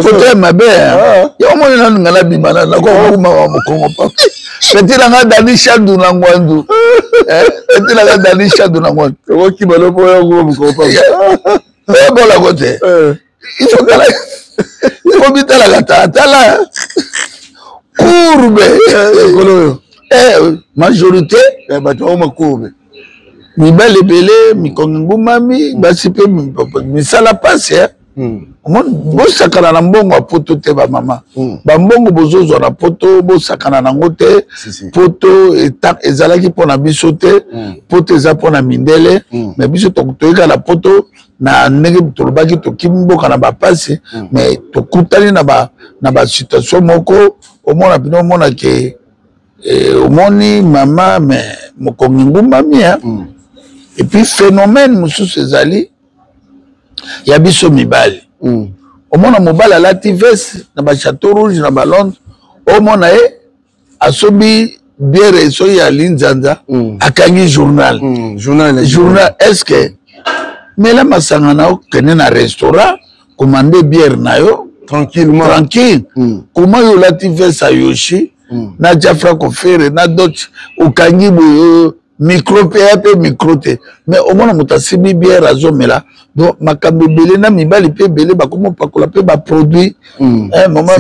Speaker 1: foto ya mabe ya omoni nanu nga nabima nakokuma wa mokongo. Pa peti nanga Dani Shandu na Ngwandu, peti nanga Dani Shandu na Ngwandu.
Speaker 2: Okokima lopo oyo nguma mokongo pa.
Speaker 1: Oyebolako te, il faut tala, il faut bitalaka tala courbe.
Speaker 2: Ekolo oyo.
Speaker 1: Majorité.
Speaker 2: Bato bakoma courbe.
Speaker 1: Mibali ebele mikongo engumami, basi mpe misala pasi. Omoni, bosakana na mbongo ya poto te. Bamama, bambongo bozozwa na poto, bosakana nango te. Poto ezalaki mpona biso te, poto eza mpona mindele. Mais biso toyika na poto na ndenge tolobaki, tokimi mboka na bapasi, mais tokutani na basituation moko. Omona bino, omona ke omoni mama, mais mokongo engumbami. Et puis phénomène mosusu ezali ya biso mibali. Omona mobali alati veste na bachateau rouge na balondres, omona ye asombi bière soki ya linzanza, akangi journal.
Speaker 2: Journal.
Speaker 1: Journal, est ce que mela masanga na yo, kende na restaurant, commande bière na yo.
Speaker 2: Tranquillement.
Speaker 1: Tranquille. Comment yo olati veste ya Yoshi na Jafra Kofere na Dot, okangi boye micro mpe ya mpe micro te, mais omona moto asimbi bière azomela. Donc makambo ebele na mibali mpe ebele bakomi opakola mpe baproduit. Mama,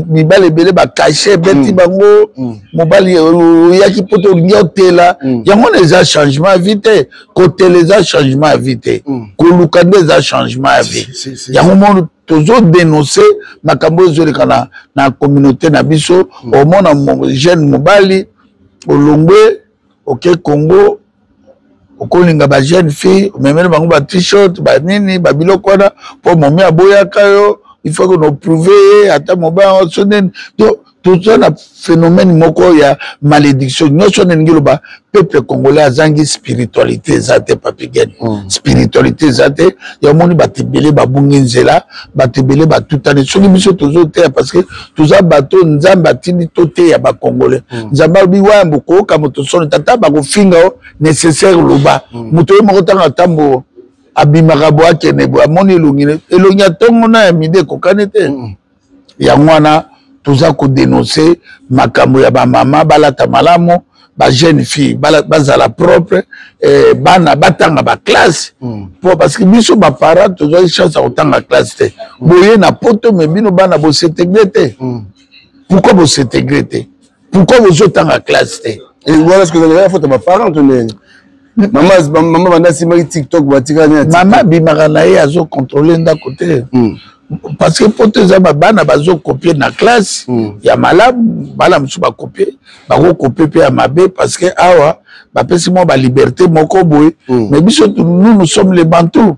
Speaker 1: mibali ebele bacachet ebeti bango. Mobali oyaki mpo te olingi otela, yango wana eza changement ya vie te. Kotela eza changement ya vie te, koluka nde eza changement ya vie. Yango moni tozodénonce makambo oyo ezoleka na communauté na biso. Omona jeune mobali olongwe, oke Congo, okolinga ba jeune fille, omemeli bango ba t-shirt, banini, babiloko wana, mpo momi aboyaka yo, il faut que no prouve ye ata mobali yango so nini. Donc Toza na phénomène moko ya malédiction nyonso. Wana elingi loba peuple congolais azangi spiritualité, eza te, Papy Gene. Spiritualité eza te. Yamoni bato ebele babungi nzela, bato ebele batutani. Soki biso tozoteya, parce que toza bato Nzambe atindi toteya bacongolais. Nzambe alobi wayambo koyoka moto soni tata bakofinga o nécessaire loba. Moto ye moko ntango atambo abimaka bo akende bo amoni elongi, elongi ya ntongo na ya midi ekokani te. Yango wana toza kodenonse makambo ya bamama balata malamu, bajeune fille bazala propre, bana batanga baclasse. Po parce que biso baparent tozwaki chance ya kotanga classe te. Boye na poto, me bino bana bos'intégrer te. Pourquoi bos'intégrer te? Pourquoi bozotanga classe te?
Speaker 2: Voilà ce que ezalaka faute ya baparent to ndenge mama mama banda asimbaki TikTok, batikali na
Speaker 1: mama abimaka na ye, azocontrôle ndako te. Parce que poto eza bana bazokopie na classe ya malamu, bana mosusu bakopie, bakokopie mpe ya mabe, parce que awa bapesi mwa baliberté moko boye. Mais biso, nous, nous sommes les Bantous.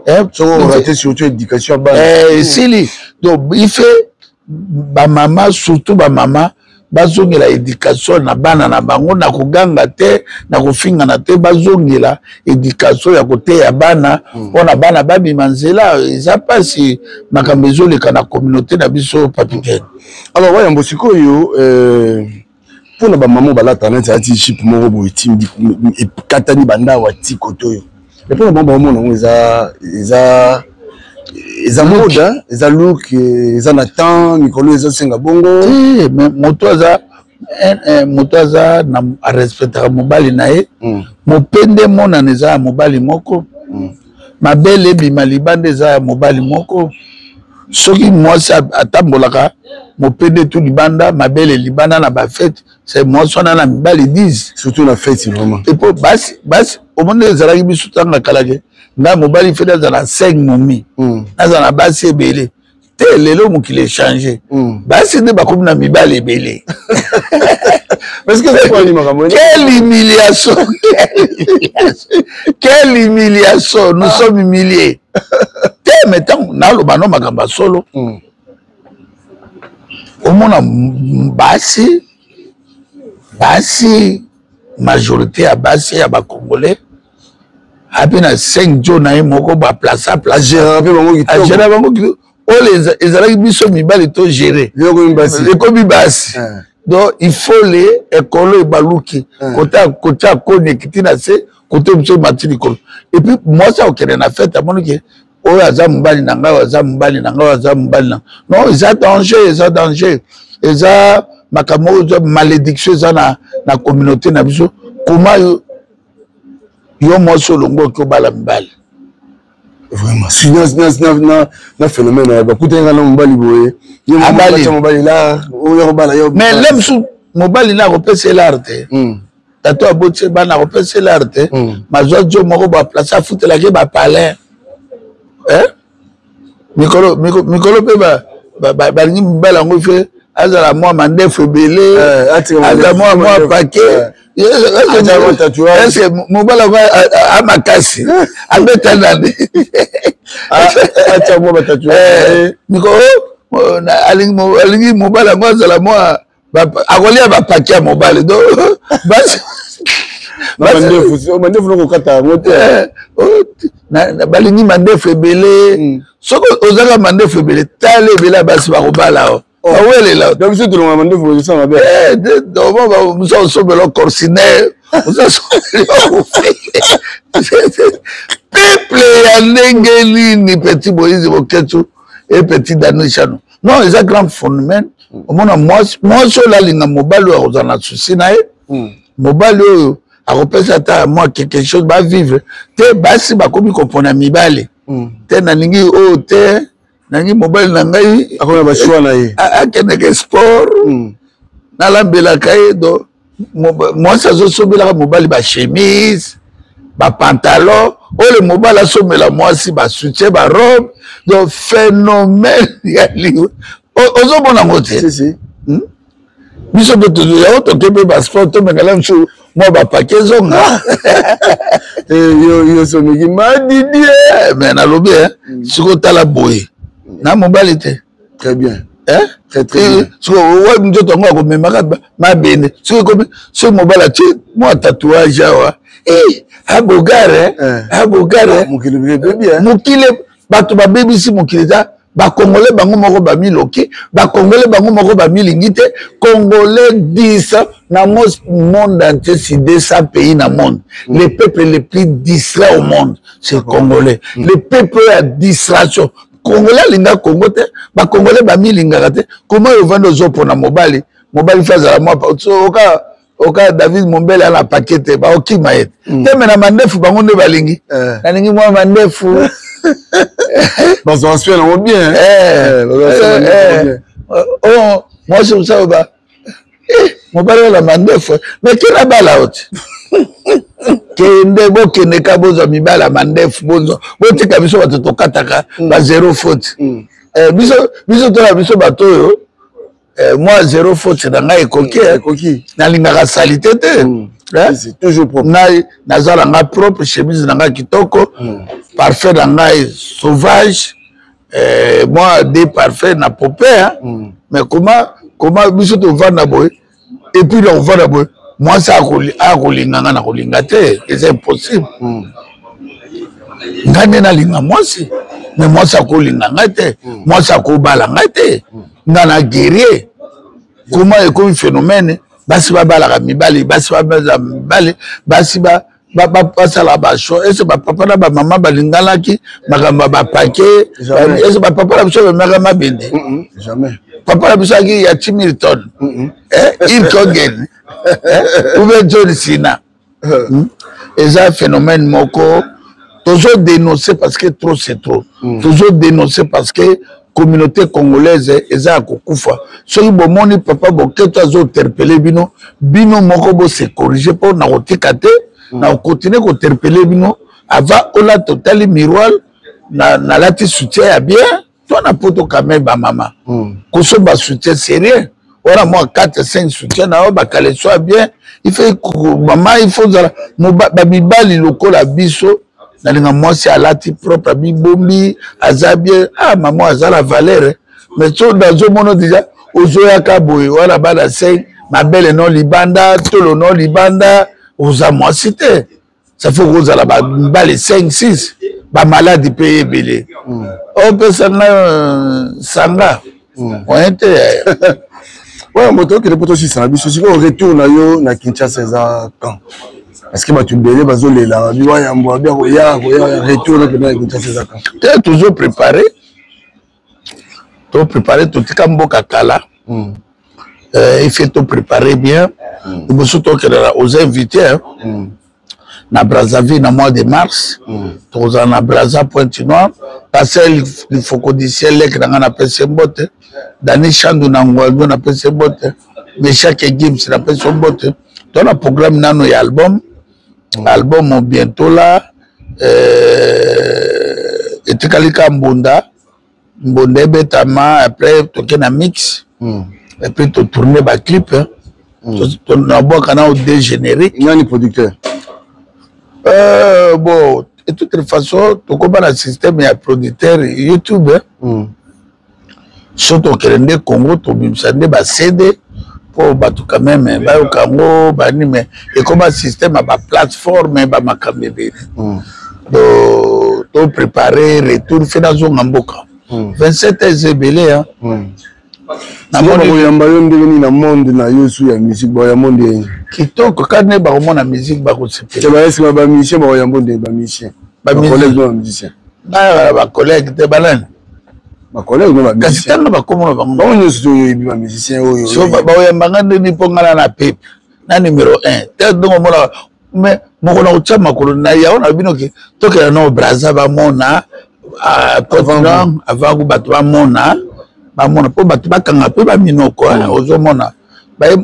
Speaker 2: Raté surtout éducation ya bana.
Speaker 1: Esili. Donc il fait bamama, surtout bamama, bazongela éducation na bana na bango, na koganga te, na kofingana te. Bazongela éducation ya koteya bana mpona bana babima nzela. Eza mpasi makambo ezoleka na communauté na biso, Papy Gene.
Speaker 2: Alors wayambo sikoyo, mpona bamama balata neti alati jupe moko boye timbi ekatani bandawa ti kote oyo, mais mpona bango baomona yango eza mode, eza look, eza na temps mikolo ezosenga bongo.
Speaker 1: Te, mais moto aza na arespectaka mobali na ye. Mopende emonana eza ya mobali moko, mabele ebima libanda eza ya mobali moko. Soki mwasi atambolaka mopende tu libanda, mabele libanda na bafete, c'est mwasi wana na mibali 10.
Speaker 2: Surtout na fête, vraiment.
Speaker 1: Epo basi, basi omoni ezalaki biso ntango akalaki ngai mobali fete azala 5 momi, nazala na basi ebele te. Lelo mokili echange, basi nde bakomi na mibali ebele. Quelle humiliation, quelle humiliation! Nous sommes humiliés te. Mais ntango naloba no makambo ya solo, omona basi, basi, majorité ya basi ya bacongolais ape na 5 jo na ye moko baplace.
Speaker 2: Agéraka mpe bango kitoko.
Speaker 1: Agéra bango kitoko. Oyo ezalaki biso mibali to gérer, ekomi basi. Donc il faut le ekolo ebaluki kotia koni ekiti na se, kote biso emati likolo. Et puis mwasi akokende na fête, amoni ke oyo aza mobali na ngai, oyo aza mobali na ngai, oyo aza mobali na. Non, eza danger, eza danger, eza makambo oyo eza malédiction, eza na communauté na biso. Koma yo, yo mwasi olongo oki obala mibali.
Speaker 2: Vraiment, si na phénomène bakutani nga na mobali boye.
Speaker 1: Abali.
Speaker 2: Mobali la oyo akobala yo.
Speaker 1: Mais le mosusu mobali na akopesa elare te. Tata aboti bana, akopesa elare te. Mazwa jo moko baplace afutelaki bapalin. Mikolo mikolo mpe balingi mibali yango fe azala mwa mandefu ebele, azala mwa pake. Est-ce mobali yango amakasi abeta nani? Mikolo alingi mobali yango azala mwa akolia bapake ya mobali. Donc basi
Speaker 2: mandefu nokokata yango te.
Speaker 1: Balingi mandefu ebele. Soki ozaka mandefu ebele, tala ebele ya basi bakobala o bawelela.
Speaker 2: Donc biso tolonga mandefu ozosala mabe.
Speaker 1: Mosu akosombela corsinaire, mosu asombela. Peuple ya ndenge nini? Petit Moïse Boketsu e petit Daniel Chano. Non, eza grand phénomène. Omona mwasi, mwasi oyo alinga mobali oyo akozala na souci na ye, mobali oyo akopesa ata mwa quelque chose bavivre te. Basi bakomi kopona mibali te. Nalingi oyo te, nalingi mobali na ngai
Speaker 2: akona bachoix na ye.
Speaker 1: Akendeke sport, nalambelaka ye. Do mwasi azosombelaka mobali bachemise, bapantalon, oyo mobali asombela mwasi basoutien, barobe. Donc phénomène ya liwe ozomona yango te. Biso mpe yango toke mpe basport, tomekala mosusu mwa bapake ezonga.
Speaker 2: Yo someki madidie.
Speaker 1: Mais nalobi sikoyo, tala boye na mobali te.
Speaker 2: Très bien.
Speaker 1: Eh? Eh, soki nzoto yango akomemaka mabende, soki ekomi, soki mobali atie mwa tatouage awa, eh, abogare abogare. Mokili bato babebisi mokili, eza bacongolais bango moko bamiloki, bacongolais bango moko bamilingi te. Congolais 10 na monde entier, si 200 pays na monde, le peuple le plus distrait au monde, c'est congolais. Le peuple ya distraction, congolais alinga Congo te, bacongolais bamilingaka te. Koma oyo ovandi ozopona mobali, mobali fe azala mwa oka oka David Mombele ana pake te, baokima ye te. Me na mandefu bango nde balingi, nalingi mwa mandefu.
Speaker 2: Bazwa soin nango bien.
Speaker 1: Mwasi mosusu ba mobali wana mandefu, me kena bala oti kende, bokende ka bozwa mibali ya mandefu, bozwa, botika biso bato tokataka ba zero faute. Biso tola biso bato oyo, mwa zero faute na ngai ekoki.
Speaker 2: Ekoki.
Speaker 1: Nalingaka salite te.
Speaker 2: Toujours propre.
Speaker 1: Ngai naza na ngai propre, chemise na ngai kitoko, parfum na ngai sauvage, moi de parfum na pope, hein? Mais comment biso tovanda boye, et puis na kovanda boye, mwasi akolinga nga, na kolinga te, eza impossible. Ngai nde nalinga mwasi, mais mwasi akolinga ngai te, mwasi akobala ngai te. Nga na guerrier. Comment ekomi phénomène, basi babalaka mibali, basi babalaka mibali, basi basala basho ese bapapa na bamama balinganaki makambo ya bapake ese bapapa na biso bamemaka mabende. Papa na biso aki ya Timilton, Hulk Hogan ou bien John Cena. Eza phénomène moko tozo dénoncer parce que trop c'est trop. Tozo dénoncer parce que communauté congolaise eza ya kokufa. Soki bomoni papa Boketo azointerpeller bino, bino moko bose corriger, mpo na kotika te, na kocontinuer kointerpeller bino. Avant olata, otali miroir, nalati soutien ya bien to na poto. Quand même bamama, kosomba soutien sérieux wana, mwa 4 5 soutien na yo, bacaleçon ya bien. Il faut mama, il faut ozala bamibali lokola biso. Nalinga mwasi alati propre, abibombi, aza bien. Ah, mama aza na valeur. Mais so nazomona déjà ozoyaka boye wana, bana 5, mabele no libanda, tolo no libanda, oza mwasi te. Ça fait kozala bamibali 5 6, bamaladi mpe ebele. Opesa ngai sanga moyen te.
Speaker 2: Oyo moto okende mpo tosisa na biso sikoyo, retour na yo na Kinshasa eza quand? Parce que bato ebele bazolela, babi wayambo abi akoya, koya. Retour na mpena na Kinshasa eza quand?
Speaker 1: Te, tozo préparé, to préparé, totika mboka kala. Il faut to préparer bien liboso tokende. Oza invité na Brazzaville na mois de mars. Tokozala na Braza, Pointe Noire. Pasteur Lifokodicien, leke na ngai, napesi mbote. Dani Chandu na Ngwando, napesi mbote. Meshake Gims, napesi mbote. To na programme nano ya album, album bientôt là. Etikali ka mbunda, mbunda ebetama, après toke na mix et puis totourne baclip. Nabwaka nao deux générique.
Speaker 2: Nani producteur?
Speaker 1: Bon, de toute façon tokóma na système ya producteur YouTube. So tokende nde Congo, tobimisa nde baCD mpo bato quand même bayoka yango bani. Me ekóma système ya baplateforme, bamakambo ebele. To préparer retour, fe nazonga mboka. 27 eza ebele.
Speaker 2: Namoni koyamba yo ndenge nini na monde na yo su ya musique, boya monde yenye?
Speaker 1: Kitoko, kaka nde bakomona musique, bakosepela.
Speaker 2: Baesima bamusicien bakoyamba ndenge bamusicien, bacollègue no bamusicien?
Speaker 1: Bayaka bacollègue te, banani?
Speaker 2: Bacollègue no.
Speaker 1: Kasi ntango bakomona bango.
Speaker 2: Bango nyonso to oyebi bamusicien oyo.
Speaker 1: So bakoyambanga ndeni? Mpo nga na pepe na numéro 1 te, ndenge omonaka. Mais moko na kotia makolo na yango na bino ke tokenda na Braza, bamona Pointe, avant bato bamona, bamona mpo bato bakanga mpe baminoko. Ozomona,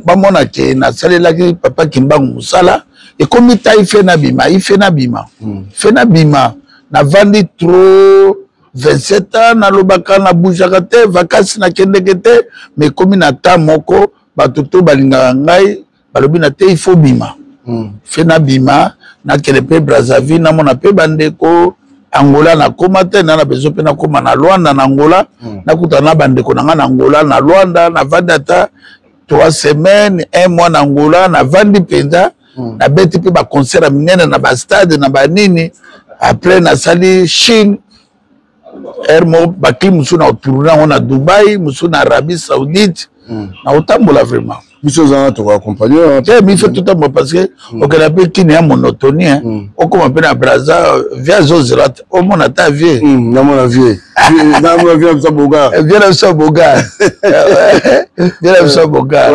Speaker 1: bamona ke nasalelaki papa Kimbangu mosala, ekomi tai fe nabima, ife nabima, fe nabima. Navandi trop 27 ans, nalobaka, nabougeaka te, vacances nakendeke te. Mais ekomi na temps moko, bato to balingaka ngai balobi na te, il faut bima. Fe nabima, nakende mpe Brazzaville, namona mpe bandeko. Angola nakoma te, na na besoin mpe nakoma na Luanda, na Angola. Nakutana na bandeko na ngai na Angola, na Luanda. Navandi ata 3 semaines, un mois na Angola. Navandi mpenza, nabeti mpe baconcert ya minene na bastade na banini. Après nasali Chine aire moko, baclip mosusu na otourne yango na Dubai, mosusu na Arabie Saoudite. Na otambola vraiment.
Speaker 2: Biso oza wana, tokoaccompagne.
Speaker 1: Te, biso totambola parce que okenda mpe kini ya monotonie, okóma mpe na Braza, vie azozela te, omona ata vie.
Speaker 2: Namona vie, namona vie na biso bogar.
Speaker 1: Vie na biso bogar, vie na biso bogar.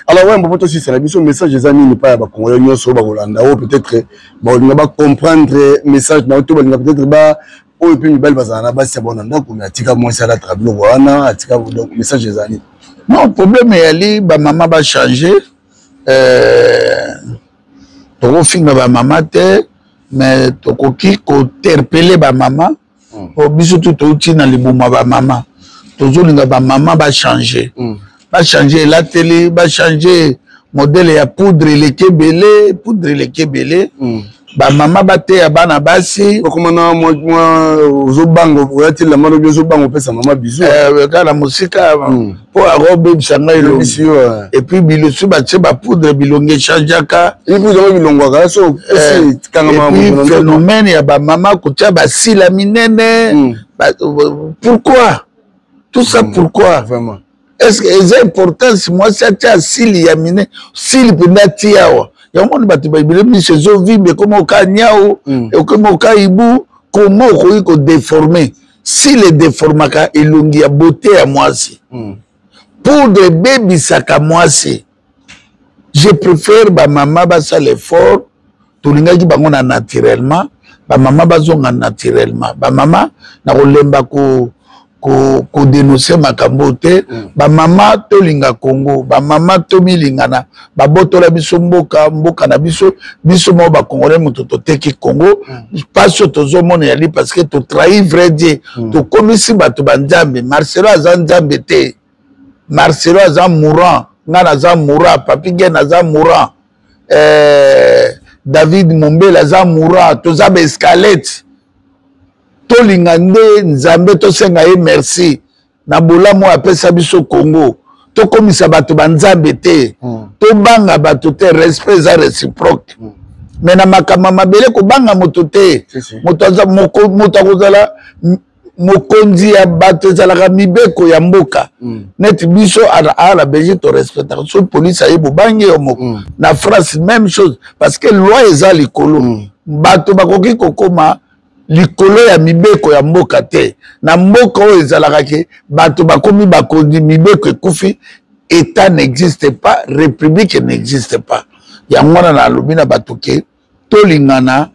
Speaker 2: Alors ouais, mpo tosisala biso, message eza nini epai ya bacongolais nyonso oyo bakolanda, oyo peut-être bakolinga bacomprendre message na yo, to balinga peut-être ba oyo mpe mibali bazala na basi ya bona ndako, me atika mwasi alataka biloko wana, atika? Donc message eza nini?
Speaker 1: Non, problème eyali bamama bachange. Tokofinga bamama te, mais tokoki kointerpeller bamama, po biso tu touti na libuma bamama. Tozolinga bamama bachange, bachange elateli, bachange modèle ya poudre eleki ebele, poudre eleki ebele. Bamama bateya bana basi.
Speaker 2: Okoma na mwa ozobanga olati elamba lobi, ozobanga opesa mama bizu.
Speaker 1: Kaka na mosika, mpo akobebisa ngai elongi. Et puis bilosu batie bapoudre, bilongi echangeaka.
Speaker 2: Bilongwaka so.
Speaker 1: Phénomène ya bamama kotia basila minene, pourquoi tout ça? Pourquoi?
Speaker 2: Vraiment.
Speaker 1: Est ce que eza importance mwasi atia sili ya minene, sili mpenza atia awa? Yango moni bato baebele miso ezovimba, ekoma oka nyau, ekoma oka ibu. Koma okoki kodéformer, sili edéformaka elongi ya beauté ya mwasi. Poudre ebebisaka mwasi. Je préfère bamama basala effort. Tolingaki bango na naturellement, bamama bazonga naturellement. Bamama, na kolemba ko kodénoncer makambo te. Bamama, tolinga Congo, bamama tomilingana. Babotola biso mboka, mboka na biso, biso moko bacongolais moto toteki Congo. Mpasi oyo tozomona yali parce que totrahir vrai Dieu. Tokomisi bato banzambe. Marcelo aza nzambe te, Marcelo aza mourant, nga naza mourant, Papi Gen aza mourant, David Mombele aza mourant. Toza baescalete. Tolinga nde Nzambe, tosenga ye merci na bolamu oyo apesa biso Congo. Tokomisa bato banzambe te. Tobanga bato te, respect eza réciproque. Mais na makambo ya mabele, kobanga moto te. Moto akozala mokonzi ya bato, ezalaka mibeko ya mboka. Neti biso awa na Belgique, torespectaka. Soki polise aye, bobangi yo moko. Na France, même chose, parce que loi eza likolo. Bato bakoki kokóma likolo ya mibeko ya mboka te. Na mboka oyo ezalaka ke bato bakomi bakonzi, mibeko ekufi, état n'existe pas, république n'existe pas. Yango wana nalobi na bato ke tolingana,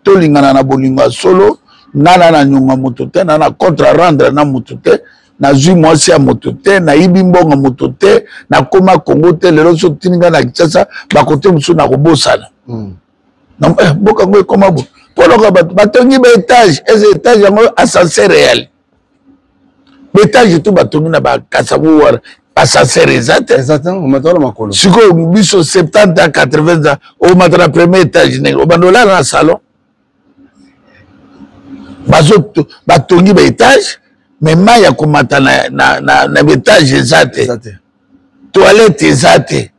Speaker 1: tolingana na bolingo ya solo. Nga na nyonga moto te, na contre rendre na moto te, nazwi mwasi ya moto te, nayibi mbongo moto te, nakóma Kongo te. Lelo so tini ngai na Kinshasa, bakote mosusu nakobosana. Mboka yango ekóma bo mpo loka bato batongi baétage, eza étage yango ascenseur réel. Baétage to batongi na bakasango wana, ascenseur eza te. Sikoyo biso 70 ans, 80 ans, omata na premier étage ndenge obanda olala na salon. Batongi baétage, mais mai ya komata na baétage eza te, toilette eza te.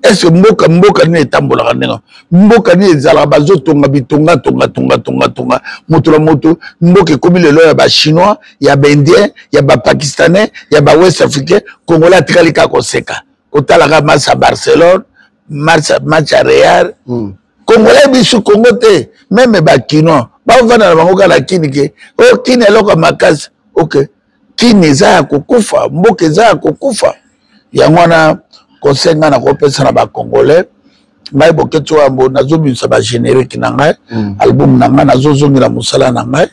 Speaker 1: Est-ce mboka nini etambolaka ndenge? Mboka nini ezalaka bazotonga bitonga, tonga, tonga, tonga, tonga, moto na moto? Mboka ekomi lelo ya bachinois, ya baindien, ya bapakistanais, ya bawest africain. Congolais atikali kaka koseka, kotalaka match ya Barcelone, match ya Real. Congolais, biso Congo te, même bakinois bavanda na bango kaka na Kini ke o Kini eloko ya makasi. Ok, Kini eza ya kokufa, mboka eza ya kokufa. Yango wana conseil ngai nakopesa na bacongolais, ngai Boketi Wambo, nazobimisa bagénérique na ngai, album na ngai, nazozongela mosala na ngai.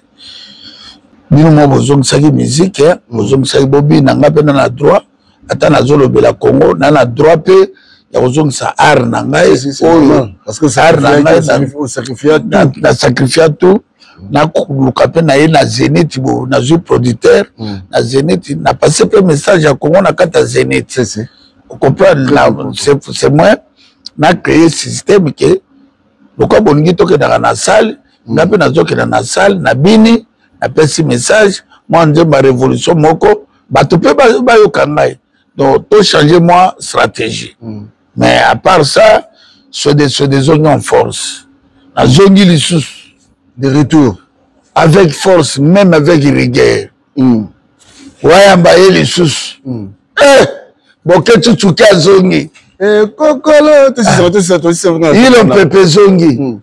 Speaker 1: Bino mo bozongisaki musique, bozongisaki bobi na ngai mpe na droit. Ata nazolobela Congo, na droit mpe ya kozongisa art na ngai oyo, art na ngai na sacrifia tout. Nakoluka mpe na ye na Zénith, bo nazwi producteur na Zénith, napase mpe message ya Congo na kati ya Zénith. Comprendre, c'est moi na créer système ke lokola bolingi tokendaka na salle. Nga mpe nazokenda na salle, nabini, napesi message, mwa nzembo ya révolution moko, bato mpe bayoka ngai. Donc tochange mwa stratégie. Mais à part ça, Swede Swede ezongi en force, nazongi lisusu.
Speaker 2: De retour
Speaker 1: avec force, même avec rigueur. Wayamba ye lisusu. Eh, Boketshu Tshuke azongi.
Speaker 2: Kokolo tosisa tosisa tosisa.
Speaker 1: Ilo mpepe ezongi.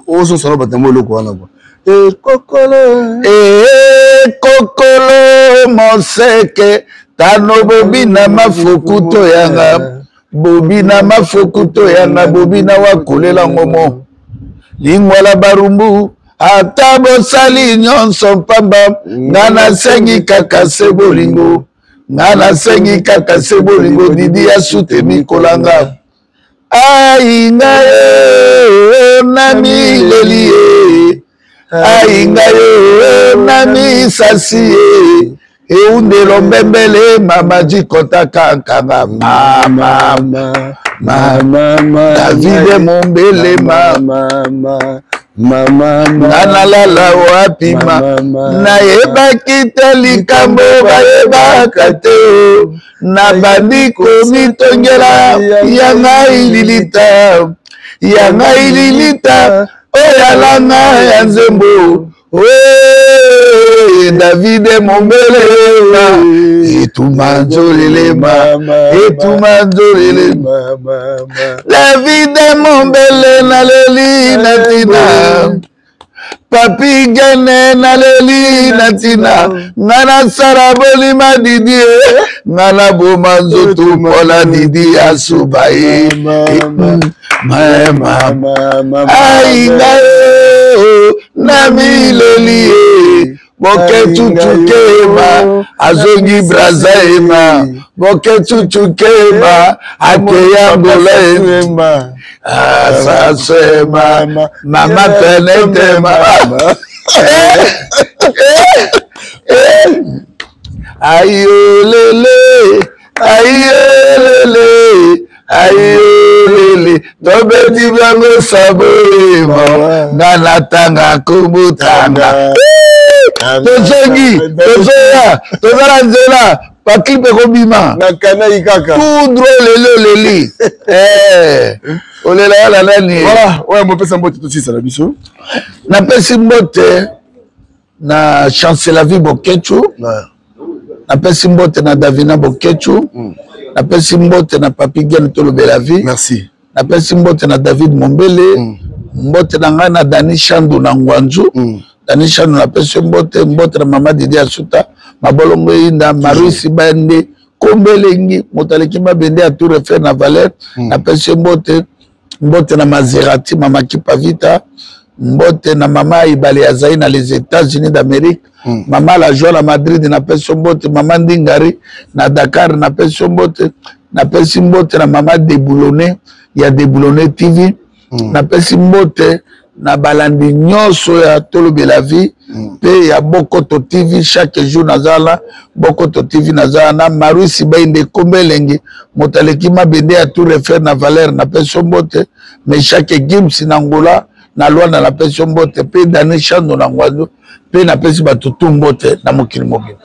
Speaker 2: Ozosala bato yango eloko wana kwa kokolo.
Speaker 1: Kokolo moseke tano bobina mafuku toyanga, bobina mafuku toyanga, bobina wakolela ngomo lingwala barumbu, ata bosali nyonso mpamba, nga nasengi kaka se bolingo, nga nasengi kaka se bolingo. Didi ya sute mikolanga ai ngai na mileli ye, ai ngai na misasi ye, eundelo mbembele mama jikota kankanga mama mama Davide Mombele mama nga nalala wapi ma nayebaki te likambo bayebaka te, nabandi komitongela ya ngai lilita, ya ngai lilita oyo alanga ya nzembo. Davide Mombele etuma nzolelema, etuma nzolelema, Davide Mombele naleli na ntina, Papi Gene naleli na ntina, nga nasala bolima Didi, nga naboma nzoto mpola Didi asuba ye ai ngai na mileli ye. Boketshu Tshukema azongi Braza ema, Boketshu Tshukema akeya Angola ema, asasema mama penetema ayolele ayolele ayolele, tobeti bango saboyema, nga natanga kobotanga. Tozongi, tozoya, toza na nzela, baclip ekobima.
Speaker 2: Nakanai kaka
Speaker 1: tout droit lelo oleli olela yala nani.
Speaker 2: Voilà, oyo mopesa mbote, tosisa na biso.
Speaker 1: Napesi mbote na Chancelavi Boketshu, napesi mbote na Davina Boketshu, napesi mbote na Papi Gen Tolobela Vie.
Speaker 2: Merci.
Speaker 1: Napesi mbote na David Mombele, mbote na ngai na Dani Shandu na Ngwanzu. Dani Shandu, napesi mbote, mbote na mama Didi Asuta mabolongo eyinda Marusi Bande kombo elengi, moto aleki mabende ya Tour Eiffel na Valeur. Napesi mbote, mbote na Maserati mama Kipavita, mbote na mama Ibale azali na les États-Unis d'Amérique, mama La Joie na Madrid, napesi mbote, mama Ndingari na Dakar, napesi mbote. Napesi mbote na mama Deboulone ya Deboulone TV. Napesi mbote na balandi nyonso ya Tolobela Vie mpe ya Bokoto TV. Chaque jour nazala Bokoto TV, nazala na Marusi Bainde kombo elengi, moto aleki mabende ya Tour Eiffel na Valeur, napesi mbote. Meshake Gims na Angola na Lwanda, napesi mbote, mpe Dani Chando na Ngwanzu, mpe napesi bato tu mbote na mokili mobimba.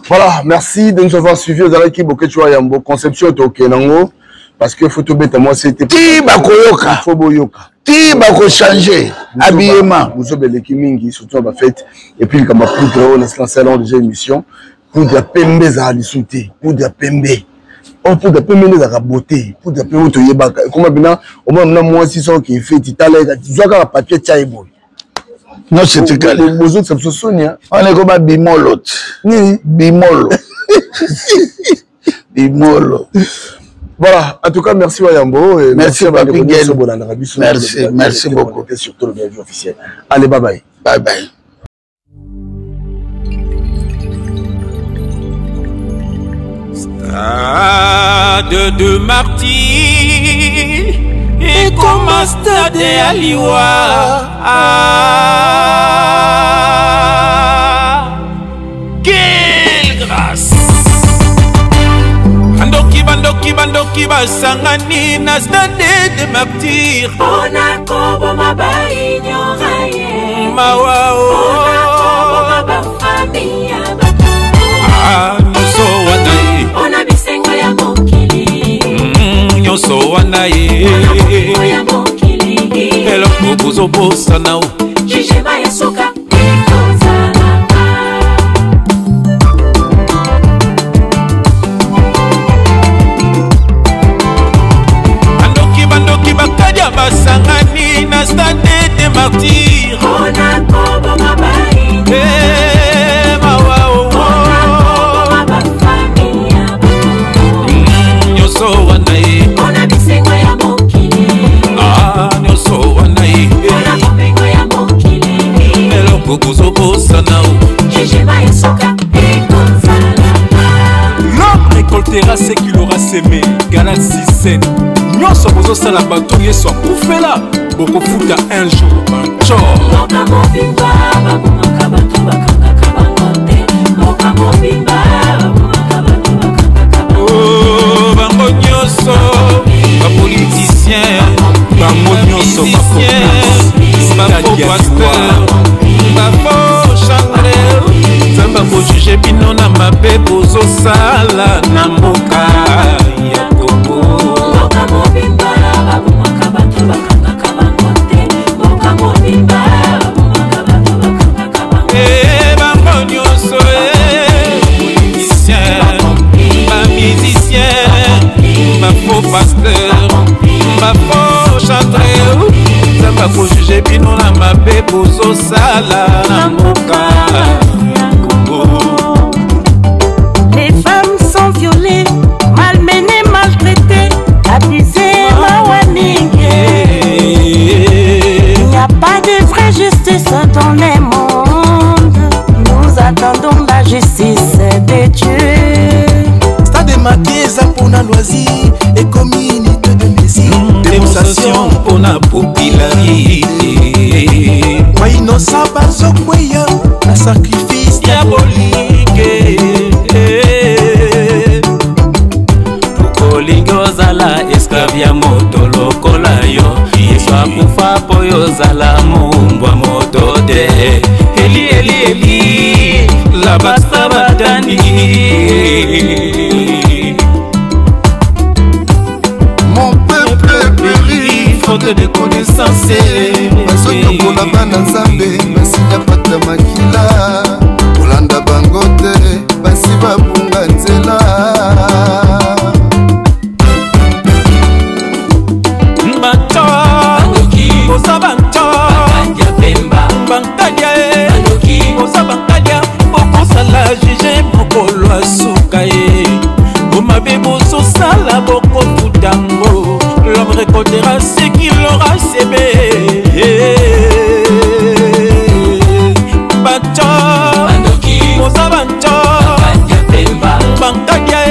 Speaker 2: Voilà, merci de nous avoir suivis. Ozalaki Boketshu Yambo, conception tokenango parce que faut tobeta moi c'était
Speaker 1: ti bakoyoka,
Speaker 2: faut boyoka.
Speaker 1: Ti bakochange habillement.
Speaker 2: Bozobeleki mingi, surtout na bafete, et puis likambo ya poudre oyo nasala déjà émission, poudre ya pembe ezala lisu te, poudre ya pembe oyo, poudre ya pembe nde ezalaka beauté, poudre ya pembe oyo toyebaka ekoma mpena omona mna mwasi soki efeti, tala zwa kaka papier tia ye boye.
Speaker 1: Nyonso etikali.
Speaker 2: Bozokisa biso soni.
Speaker 1: Wana ekoma bimolo ti.
Speaker 2: Nini?
Speaker 1: Bimolo, bimolo.
Speaker 2: Voilà, en tout cas, merci Wayambo. Et
Speaker 1: merci, merci Papi Guen.
Speaker 2: Merci,
Speaker 1: merci beaucoup.
Speaker 2: Surtout le bienvenu officiel. Allez, bye bye.
Speaker 1: Bye bye.
Speaker 4: Stade de Martyrs ekoma stade ya liwa. Ah, quelle grâce! Bandoki, bandoki, bandoki basangani na stade de Martyrs
Speaker 5: mpona koboma baignora ye.
Speaker 13: Mawa o. Ah, nyonso wana ye.
Speaker 14: Mpona bisengo ya mokili.
Speaker 13: Nyonso wana ye. Eloko bozobosana o.
Speaker 14: Jugement ya suka ekozala.
Speaker 13: Bandoki, bandoki bakadia basangani na stade de martyr.
Speaker 14: Mpona koboma bayi.
Speaker 13: Eh, mawa o.
Speaker 14: Mpona koboma bafamille ya
Speaker 13: Nyonso wana ye.
Speaker 14: Mpona bisengo ya mokili.
Speaker 13: Ah, nyonso wana ye.
Speaker 14: Mpona bomengo ya mokili.
Speaker 13: Eloko bozobosana o.
Speaker 14: Jugement ya suka ekozala.
Speaker 15: L'homme récoltera ce qu'il aura semé. Galates 6, 7. Nyonso bozosala bato Yesu akufela, bokofuta un jour bancor.
Speaker 14: Mboka mobimba babomaka bato, bakangaka bango te. Mboka mobimba babomaka bato, bakangaka bango.
Speaker 13: Oh, bango nyonso bapoliticien,
Speaker 15: bango nyonso
Speaker 13: bafaux pasteur, bafaux chantre, Nzambe akojuge bino na mabe bozosala na mboka ya Kongo.
Speaker 14: Mboka mobimba babomaka bato, bakangaka bango te. Mboka mobimba babomaka bato, bakangaka bango.
Speaker 13: Eh, bango nyonso, eh, politicien, bamusicien, bafaux pasteur, bafaux chantre, Nzambe akojuge bino na mabe bozosala na mboka ya Kongo.
Speaker 5: Les femmes sont violées, malmenées, maltraitées, abusées, mawa mingi. Il n'y a pas de vraie justice dans le monde. Nous attendons la justice de Dieu.
Speaker 16: Stade Martyrs eza mpona loisir, ekomi unité de mesure.
Speaker 13: Démonstration mpona popularité.
Speaker 16: Bainosa bazokweya na sacrifice
Speaker 13: diabolique.
Speaker 17: Olingi ozala esclave ya moto lokola yo. Yesu akufa mpo yo ozala mombwa moto te.
Speaker 13: Eli, Eli, Eli, lama sabatani.
Speaker 18: Mon peuple périt
Speaker 13: faute de connaissance.
Speaker 18: Bazonyokola bana Nzambe, basinya pata makila. Kolanda bango te, basi babunga nzela.
Speaker 13: Banto boza banto bankadia e, boza bankadia, bokosala juge mokolo asuka ye. Omabe bozosala, bokofutango. L'homme récoltera ce qu'il aura semé. Banto boza banto bankadia e,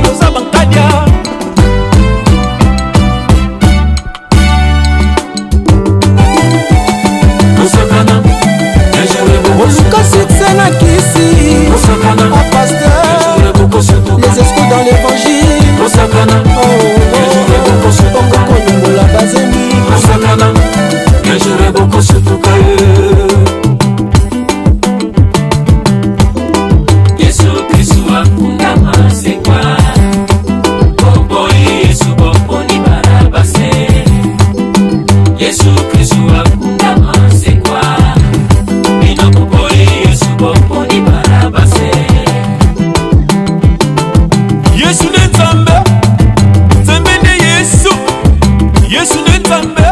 Speaker 13: boza bankadia.
Speaker 16: Oluka succès na kisi, pasteur, les escrocs dans l'évangile. Bongo kolongola bazemi.
Speaker 17: Yesu Kristu akundama, sekwa. Boboyi Yesu, boponi Barabase. Yesu Kristu akundama, sekwa. Bino boboyi Yesu, boponi Barabase.
Speaker 13: Yesu nde Nzambe, Nzambe nde Yesu. Yesu nde Nzambe.